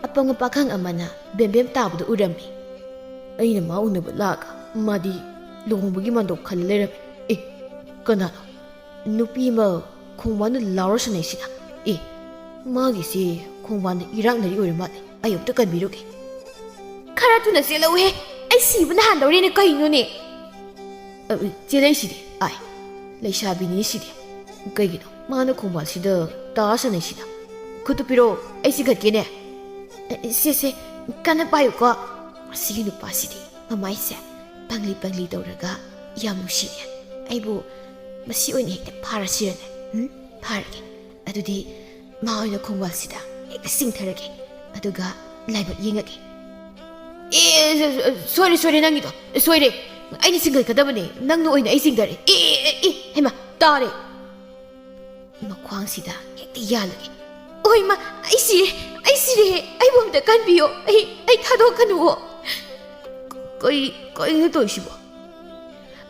ꯑꯄꯪꯕ ꯄꯥꯈꯪ ꯑꯃꯅ ꯕꯦꯝꯕꯦꯝ ꯇꯥꯕꯗꯨ ꯎꯔꯝꯃꯤ꯫ ꯑꯩꯅ ꯃꯥ ꯎꯅꯕ ꯂꯥꯛꯑꯒ ꯃꯥꯗꯤ ꯂꯨꯍꯣꯡꯕꯒꯤ ꯃꯥꯟꯗꯣꯞ ꯈꯜꯂ ꯂꯩꯔꯝꯃꯤ꯫ ꯑꯦ, ꯀꯅꯥꯅꯣ? ꯅꯨꯄꯤ ꯑꯃ ꯈꯣꯡꯕꯥꯟꯗ ꯂꯥꯎꯔ ꯁꯥꯟꯅꯩꯁꯤꯅ꯫ ꯑꯦ, ꯃꯥꯒꯤꯁꯦ ꯈꯣꯡꯕꯥꯟꯗ ꯏꯔꯥꯛꯅꯔꯤ ꯑꯣꯏꯔ ꯃꯥꯜꯂꯦ꯫ ꯑꯩ ꯑꯝꯇ ꯀꯟꯕꯤꯔꯨꯒꯦ꯫ ꯈꯔ ꯊꯨꯅ ꯆꯦꯜꯂꯛꯎꯍꯦ, ꯑꯩ ꯁꯤꯕꯅ ꯍꯥꯟꯗꯧꯔꯦꯅꯦ ꯀꯩꯅꯣꯅꯦ꯫ ꯑ, ꯆꯦꯜꯂꯛꯏꯁꯤꯗꯤ, ꯑꯥꯏ, ꯂꯩꯁꯥꯕꯤꯅꯤ ꯁꯤꯗꯤ꯫ ꯀꯩꯒꯤꯅꯣ ꯃꯥꯅ ꯈꯣꯡꯕꯥꯜꯁꯤꯗ ꯇꯥ ꯁꯥꯟꯅꯩꯁꯤꯅ? ꯈꯨꯠꯇꯨ ꯄꯤꯔꯛꯑꯣ, ꯑꯩ ꯆꯤꯡꯈꯠꯀꯦꯅꯦ꯫ ꯑ, ꯁꯦ, ꯁꯦ, ꯀꯟꯅ ꯄꯥꯏꯌꯨꯀꯣ꯫ ꯑꯁꯤꯒꯤ ꯅꯨꯄꯥꯁꯤꯗꯤ ꯃꯃꯥꯏꯁꯦ ꯄꯪꯂꯤ ꯄꯪꯂꯤ ꯇꯧꯔꯒ ꯌꯥꯝ ꯅꯨꯡꯁꯤꯅꯦ꯫ ꯑꯩꯕꯨ ꯃꯁꯤ ꯑꯣꯏꯅ ꯍꯦꯛꯇ ꯐꯥꯔꯁꯤꯔꯅꯦ? ꯎꯝ? ꯐꯥꯔꯒꯦ꯫ ꯑꯗꯨꯗꯤ ꯃꯥ ꯑꯣꯏꯅ ꯈꯣꯡꯕꯥꯜꯁꯤꯗ ꯍꯦꯛꯇ ꯆꯤꯡꯊꯔꯒꯦ, ꯑꯗꯨꯒ ꯂꯥꯏꯕꯛ ꯌꯦꯡꯉꯒꯦ꯫ ꯑꯦ, ꯁꯣꯏꯔꯦ, ꯁꯣꯏꯔꯦ, ꯅꯪꯒꯤꯗꯣ ꯁꯣꯏꯔꯦ꯫ ꯑꯩꯅ ꯆꯤꯡꯈꯠꯀꯗꯕꯅꯦ, ꯅꯪꯅ ꯑꯣꯏꯅ ꯑꯩ ꯆꯤꯡꯊꯔꯦ꯫ ꯑꯦ, ꯑꯦ, ꯑꯦ, ꯍꯩꯃꯥ, ꯇꯥꯔꯦ꯫ ꯃꯈ꯭ꯋꯥꯡꯁꯤꯗ ꯍꯦꯛꯇ ꯌꯥꯜꯂꯒꯦ꯫ ꯑꯣꯏꯃꯥ, ꯑꯩ ꯁꯤꯔꯦ, ꯑꯩ ꯁꯤꯔꯦ, ꯑꯩꯕꯨ ꯑꯝꯇ ꯀꯟꯕꯤꯌꯣ, ꯑꯩ, ꯑꯩ ꯊꯥꯗꯣꯛꯀꯅꯨꯑꯣ꯫ ꯀꯩ, ꯀꯩꯅꯣ ꯇꯧꯔꯤꯁꯤꯕꯣ?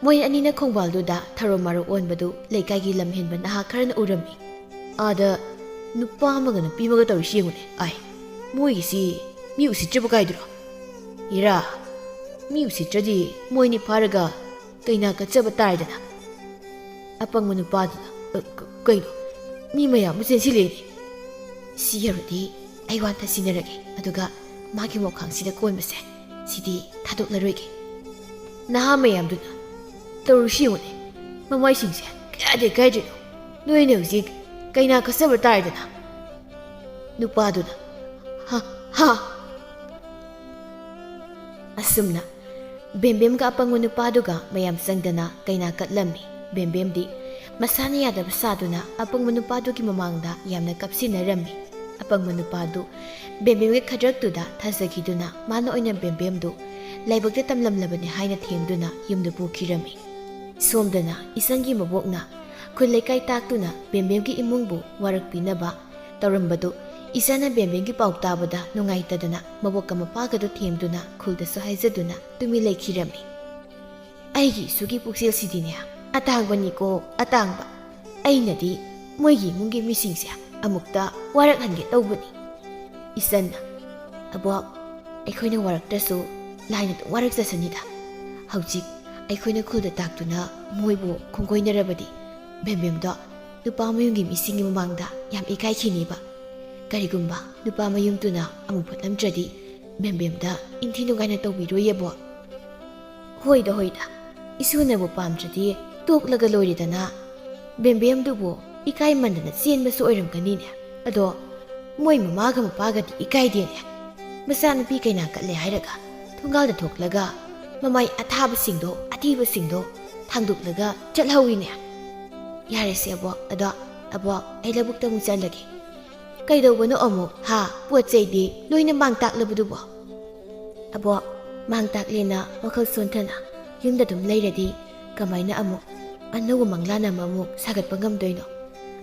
ꯃꯣꯏ ꯑꯅꯤꯅ ꯈꯣꯡꯕꯥꯜꯗꯨꯗ ꯊꯔꯣ ꯃꯥꯔꯣ ꯑꯣꯟꯕꯗꯨ ꯂꯩꯀꯥꯏꯒꯤ ꯂꯝꯍꯦꯟꯕ ꯅꯍꯥ ꯈꯔꯅ ꯎꯔꯝꯃꯤ꯫ ꯑꯥꯗ ꯅꯨꯄꯥ ꯑꯃꯒ ꯅꯨꯄꯤ ꯑꯃꯒ ꯇꯧꯔꯤꯁꯤ ꯌꯦꯡꯉꯨꯅꯦ꯫ ꯑꯥꯏ, ꯃꯣꯏꯒꯤꯁꯤ ꯃꯤ ꯎꯁꯤꯠꯇ꯭ꯔꯤꯕ ꯀꯥꯏꯗꯨꯔꯣ? ꯏꯔꯥ, ꯃꯤ ꯎꯁꯤꯠꯇ꯭ꯔꯗꯤ ꯃꯣꯏꯅꯤ ꯐꯥꯔꯒ ꯀꯩꯅꯥ ꯀꯠꯆꯕ ꯇꯥꯔꯦꯗꯅ꯫ ꯑꯄꯪꯕ ꯅꯨꯄꯥꯗꯨꯅ, "ꯑ, ꯀ-, ꯀꯩꯅꯣ? ꯃꯤ ꯃꯌꯥꯝ ꯑꯃ ꯆꯦꯟꯁꯤꯜꯂꯛꯑꯦꯅꯦ꯫ ꯁꯤ ꯌꯧꯔꯗꯤ ꯑꯩ ꯋꯥꯟꯊ ꯁꯤꯟꯅꯔꯒꯦ, ꯑꯗꯨꯒ ꯃꯥꯒꯤ ꯃꯣꯈꯥꯡꯁꯤꯗ ꯀꯣꯟꯕꯁꯦ, ꯁꯤꯗꯤ ꯊꯥꯗꯣꯛꯂꯔꯣꯏꯒꯦ꯫" ꯅꯍꯥ ꯃꯌꯥꯝꯗꯨꯅ, "ꯇꯧꯔꯨꯁꯤ ꯌꯦꯡꯉꯨꯅꯦ, ꯃꯃꯥꯏꯁꯤꯡꯁꯦ ꯀꯌꯥꯗꯤ ꯏꯀꯥꯏꯗ꯭ꯔꯤꯅꯣ? ꯅꯣꯏꯅ ꯍꯧꯖꯤꯛ ꯀꯩꯅꯥ ꯀꯠꯆꯕ ꯇꯥꯔꯦꯗꯅ꯫" ꯅꯨꯄꯥꯗꯨꯅ, "ꯍꯥ, ꯍꯥ?" ꯑꯁꯨꯝꯅ ꯕꯦꯝꯕꯦꯝꯒ ꯑꯄꯪꯕ ꯅꯨꯄꯥꯗꯨꯒ ꯃꯌꯥꯝ ꯆꯪꯗꯅ ꯀꯩꯅꯥ ꯀꯠꯂꯝꯃꯤ꯫ ꯕꯦꯝꯕꯦꯝꯗꯤ ꯃꯁꯥꯅ ꯌꯥꯗꯕ ꯁꯥꯗꯨꯅ ꯑꯄꯪꯕ ꯅꯨꯄꯥꯗꯨꯒꯤ ꯃꯃꯥꯡꯗ ꯌꯥꯝꯅ ꯀꯞꯁꯤꯟꯅꯔꯝꯃꯤ꯫ ꯑꯄꯪꯕ ꯅꯨꯄꯥꯗꯨ ꯕꯦꯝꯕꯦꯝꯒꯤ ꯈꯗ꯭ꯔꯛꯇꯨꯗ ꯊꯥꯖꯈꯤꯗꯨꯅ ꯃꯥꯅ ꯑꯣꯏꯅ ꯕꯦꯝꯕꯦꯝꯗꯨ ꯂꯥꯏꯕꯛꯇ ꯇꯝꯂꯝꯂꯕꯅꯤ ꯍꯥꯏꯅ ꯊꯦꯝꯗꯨꯅ ꯌꯨꯝꯗ ꯄꯨꯈꯤꯔꯝꯃꯤ꯫ ꯁꯣꯝꯗꯅ ꯏꯆꯟꯒꯤ ꯃꯕꯣꯛꯅ ꯈꯨꯜ ꯂꯩꯀꯥꯏ ꯇꯥꯛꯇꯨꯅ ꯕꯦꯝꯕꯦꯝꯒꯤ ꯏꯃꯨꯡꯕꯨ ꯋꯥꯔꯛꯄꯤꯅꯕ ꯇꯧꯔꯝꯕꯗꯨ ꯏꯆꯟꯅ ꯕꯦꯝꯕꯦꯝꯒꯤ ꯄꯥꯎ ꯇꯥꯕꯗ ꯅꯨꯡꯉꯥꯏꯇꯗꯅ ꯃꯕꯣꯛꯀ ꯃꯄꯥꯒꯗꯨ ꯊꯦꯝꯗꯨꯅ ꯈꯨꯜꯗꯁꯨ ꯍꯥꯏꯖꯗꯨꯅ ꯇꯨꯃꯤꯟ ꯂꯩꯈꯤꯔꯝꯃꯤ꯫ ꯑꯩꯒꯤ ꯏꯁꯨꯒꯤ ꯄꯨꯛꯆꯦꯜꯁꯤꯗꯤꯅꯦ, ꯑꯇꯥꯡꯕꯅꯤꯀꯣ, ꯑꯇꯥꯡꯕ꯫ ꯑꯩꯅꯗꯤ ꯃꯣꯏꯒꯤ ꯏꯃꯨꯡꯒꯤ ꯃꯤꯁꯤꯡꯁꯦ ꯑꯃꯨꯛꯇ ꯋꯥꯔꯛꯍꯟꯒꯦ ꯇꯧꯕꯅꯤ꯫ ꯏꯆꯟꯅ, "ꯑꯕꯣꯛ, ꯑꯩꯈꯣꯏꯅ ꯋꯥꯔꯛꯇ꯭ꯔꯁꯨ ꯂꯥꯏꯅ ꯑꯗꯨꯝ ꯋꯥꯔꯛꯆꯁꯅꯤꯗ꯫ ꯍꯧꯖꯤꯛ ꯑꯩꯈꯣꯏꯅ ꯈꯨꯜꯗ ꯇꯥꯛꯇꯨꯅ ꯃꯣꯏꯕꯨ ꯈꯣꯡꯒꯣꯏꯅꯔꯕꯗꯤ ꯕꯦꯝꯕꯦꯝꯗꯣ ꯅꯨꯄꯥ ꯃꯌꯨꯝꯒꯤ ꯃꯤꯁꯤꯡꯒꯤ ꯃꯃꯥꯡꯗ ꯌꯥꯝ ꯏꯀꯥꯏꯈꯤꯅꯤꯕ꯫ ꯀꯔꯤꯒꯨꯝꯕ ꯅꯨꯄꯥ ꯃꯌꯨꯝꯗꯨꯅ ꯑꯃꯨꯛ ꯐꯠꯂꯝꯗ꯭ꯔꯗꯤ ꯕꯦꯝꯕꯦꯝꯗ ꯏꯟꯊꯤ ꯅꯨꯡꯉꯥꯏꯅ ꯇꯧꯕꯤꯔꯣꯏꯌꯦꯕꯣ꯫" "ꯍꯣꯏꯗ, ꯍꯣꯏꯗ, ꯏꯁꯨꯅꯕꯨ ꯄꯥꯝꯗ꯭ꯔꯗꯤ ꯇꯣꯛꯂꯒ ꯂꯣꯏꯔꯦꯗꯅ꯫ ꯕꯦꯝꯕꯦꯝꯗꯨꯕꯨ ꯏꯀꯥꯏꯃꯟꯗꯅ ꯆꯦꯟꯕꯁꯨ ꯑꯣꯏꯔꯝꯒꯅꯤꯅꯦ꯫ ꯑꯗꯣ ꯃꯣꯏ ꯃꯃꯥꯒ ꯃꯄꯥꯒꯗꯤ ꯏꯀꯥꯏꯗꯦꯅꯦ꯫ ꯃꯆꯥꯅꯨꯄꯤ ꯀꯩꯅꯥ ꯀꯠꯂꯦ ꯍꯥꯏꯔꯒ ꯊꯣꯡꯒꯥꯜꯗ ꯊꯣꯛꯂꯒ ꯃꯃꯥꯏ ꯑꯊꯥꯕꯁꯤꯡꯗꯣ, ꯑꯊꯤꯕꯁꯤꯡꯗꯣ ꯊꯥꯡꯗꯣꯛꯂꯒ ꯆꯠꯍꯧꯋꯤꯅꯦ꯫" "ꯌꯥꯔꯦꯁꯦ ꯑꯕꯣꯛ, ꯑꯗꯣ ꯑꯕꯣꯛ, ꯑꯩ ꯂꯧꯕꯨꯛꯇ ꯑꯃꯨꯛ ꯆꯠꯂꯒꯦ꯫" "ꯀꯩꯗꯧꯕꯅꯣ ꯑꯃꯨꯛ, ꯍꯥ? ꯄꯣꯠ ꯆꯩꯗꯤ ꯂꯣꯏꯅ ꯃꯥꯡ ꯇꯥꯛꯂꯕꯗꯨꯕꯣ?" "ꯑꯕꯣꯛ, ꯃꯥꯡ ꯇꯥꯛꯂꯦꯅ ꯋꯥꯈꯜ ꯁꯣꯟꯊꯅ ꯌꯨꯝꯗ ꯑꯗꯨꯝ ꯂꯩꯔꯗꯤ ꯀꯃꯥꯏꯅ ꯑꯃꯨꯛ ꯑꯅꯧꯕ ꯃꯪꯂꯥꯟ ꯑꯃꯃꯨꯛ ꯁꯥꯒꯠꯄ ꯉꯝꯗꯣꯏꯅꯣ?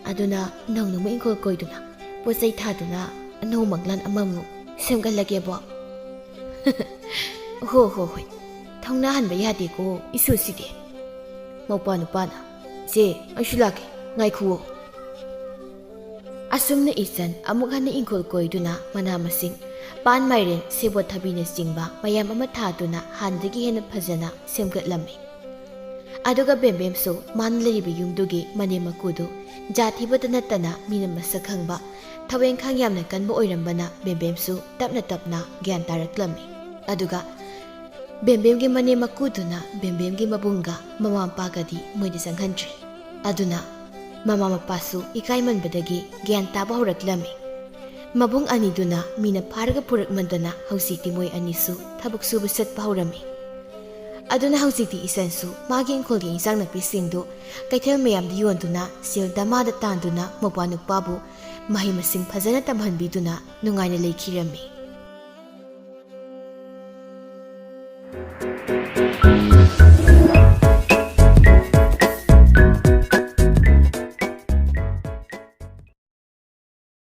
ꯑꯗꯨꯅ ꯅꯧꯅ ꯑꯃꯨꯛ ꯏꯪꯈꯣꯜ ꯀꯣꯏꯗꯨꯅ ꯄꯣꯠ ꯆꯩ ꯊꯥꯗꯨꯅ ꯑꯅꯧꯕ ꯃꯪꯂꯥꯟ ꯑꯃꯃꯨꯛ ꯁꯦꯝꯒꯠꯂꯒꯦꯕꯣ꯫" "ꯍꯣ, ꯍꯣ, ꯍꯣꯏ, ꯊꯧꯅꯥ ꯍꯟꯕ ꯌꯥꯗꯦꯀꯣ ꯏꯁꯨꯁꯤꯗꯤ꯫" ꯃꯧꯄ꯭ꯋꯥ ꯅꯨꯄꯥꯅ, "ꯆꯦ, ꯑꯩꯁꯨ ꯂꯥꯛꯀꯦ, ꯉꯥꯏꯈꯨꯋꯣ꯫" ꯑꯁꯨꯝꯅ ꯏꯆꯟ ꯑꯃꯨꯛ ꯍꯟꯅ ꯏꯪꯈꯣꯜ ꯀꯣꯏꯗꯨꯅ ꯃꯅꯥ ꯃꯁꯤꯡ, ꯄꯥꯟ, ꯃꯥꯏꯔꯦꯟ, ꯁꯦꯕꯣꯠ, ꯊꯕꯤꯅꯆꯤꯡꯕ ꯃꯌꯥꯝ ꯑꯃ ꯊꯥꯗꯨꯅ ꯍꯥꯟꯅꯗꯒꯤ ꯍꯦꯟꯅ ꯐꯖꯅ ꯁꯦꯝꯒꯠꯂꯝꯃꯤ꯫ ꯑꯗꯨꯒ ꯕꯦꯝꯕꯦꯝꯁꯨ ꯃꯥꯅ ꯂꯩꯔꯤꯕ ꯌꯨꯝꯗꯨꯒꯤ ꯃꯅꯦꯝ ꯃꯀꯨꯗꯨ ꯖꯥꯠ ꯊꯤꯕꯇ ꯅꯠꯇꯅ ꯃꯤꯅ ꯃꯁꯛ ꯈꯪꯕ, ꯊꯕꯛ ꯏꯪꯈꯥꯡ ꯌꯥꯝꯅ ꯀꯟꯕ ꯑꯣꯏꯔꯝꯕꯅ ꯕꯦꯝꯕꯦꯝꯁꯨ ꯇꯞꯅ ꯇꯞꯅ ꯒ꯭ꯌꯥꯟ ꯇꯥꯔꯛꯂꯝꯃꯤ꯫ ꯑꯗꯨꯒ ꯕꯦꯝꯕꯦꯝꯒꯤ ꯃꯅꯦꯝ ꯃꯀꯨꯗꯨꯅ ꯕꯦꯝꯕꯦꯝꯒꯤ ꯃꯕꯨꯡꯒ ꯃꯃꯥ ꯃꯄꯥꯒꯗꯤ ꯃꯣꯏꯗ ꯆꯪꯍꯟꯗ꯭ꯔꯦ꯫ ꯑꯗꯨꯅ ꯃꯃꯥ ꯃꯄꯥꯁꯨ ꯏꯀꯥꯏꯃꯟꯕꯗꯒꯤ ꯒ꯭ꯌꯥꯟ ꯇꯥꯕ ꯍꯧꯔꯛꯂꯝꯃꯤ꯫ ꯃꯕꯨꯡ ꯑꯅꯤꯗꯨꯅ ꯃꯤꯅ ꯐꯥꯔꯒ ꯄꯨꯔꯛꯃꯟꯗꯅ ꯍꯧꯖꯤꯛꯇꯤ ꯃꯣꯏ ꯑꯅꯤꯁꯨ ꯊꯕꯛ ꯁꯨꯕ ꯆꯠꯄ ꯍꯧꯔꯝꯃꯤ꯫ ꯑꯗꯨꯅ ꯍꯧꯖꯤꯛꯇꯤ ꯏꯆꯟꯁꯨ ꯃꯥꯒꯤ ꯏꯪꯈꯣꯜꯒꯤ ꯏꯟꯁꯥꯡ ꯅꯥꯄꯤꯁꯤꯡꯗꯨ ꯀꯩꯊꯦꯜ ꯃꯌꯥꯝꯗ ꯌꯣꯟꯗꯨꯅ ꯁꯦꯜ ꯗꯃꯥꯗ ꯇꯥꯟꯗꯨꯅ ꯃꯧꯄ꯭ꯋꯥ ꯅꯨꯄꯥꯕꯨ ꯃꯍꯩ ꯃꯁꯤꯡ ꯐꯖꯅ ꯇꯝꯍꯟꯕꯤꯗꯨꯅ ꯅꯨꯡꯉꯥꯏꯅ ꯂꯩꯈꯤꯔꯝꯃꯤ꯫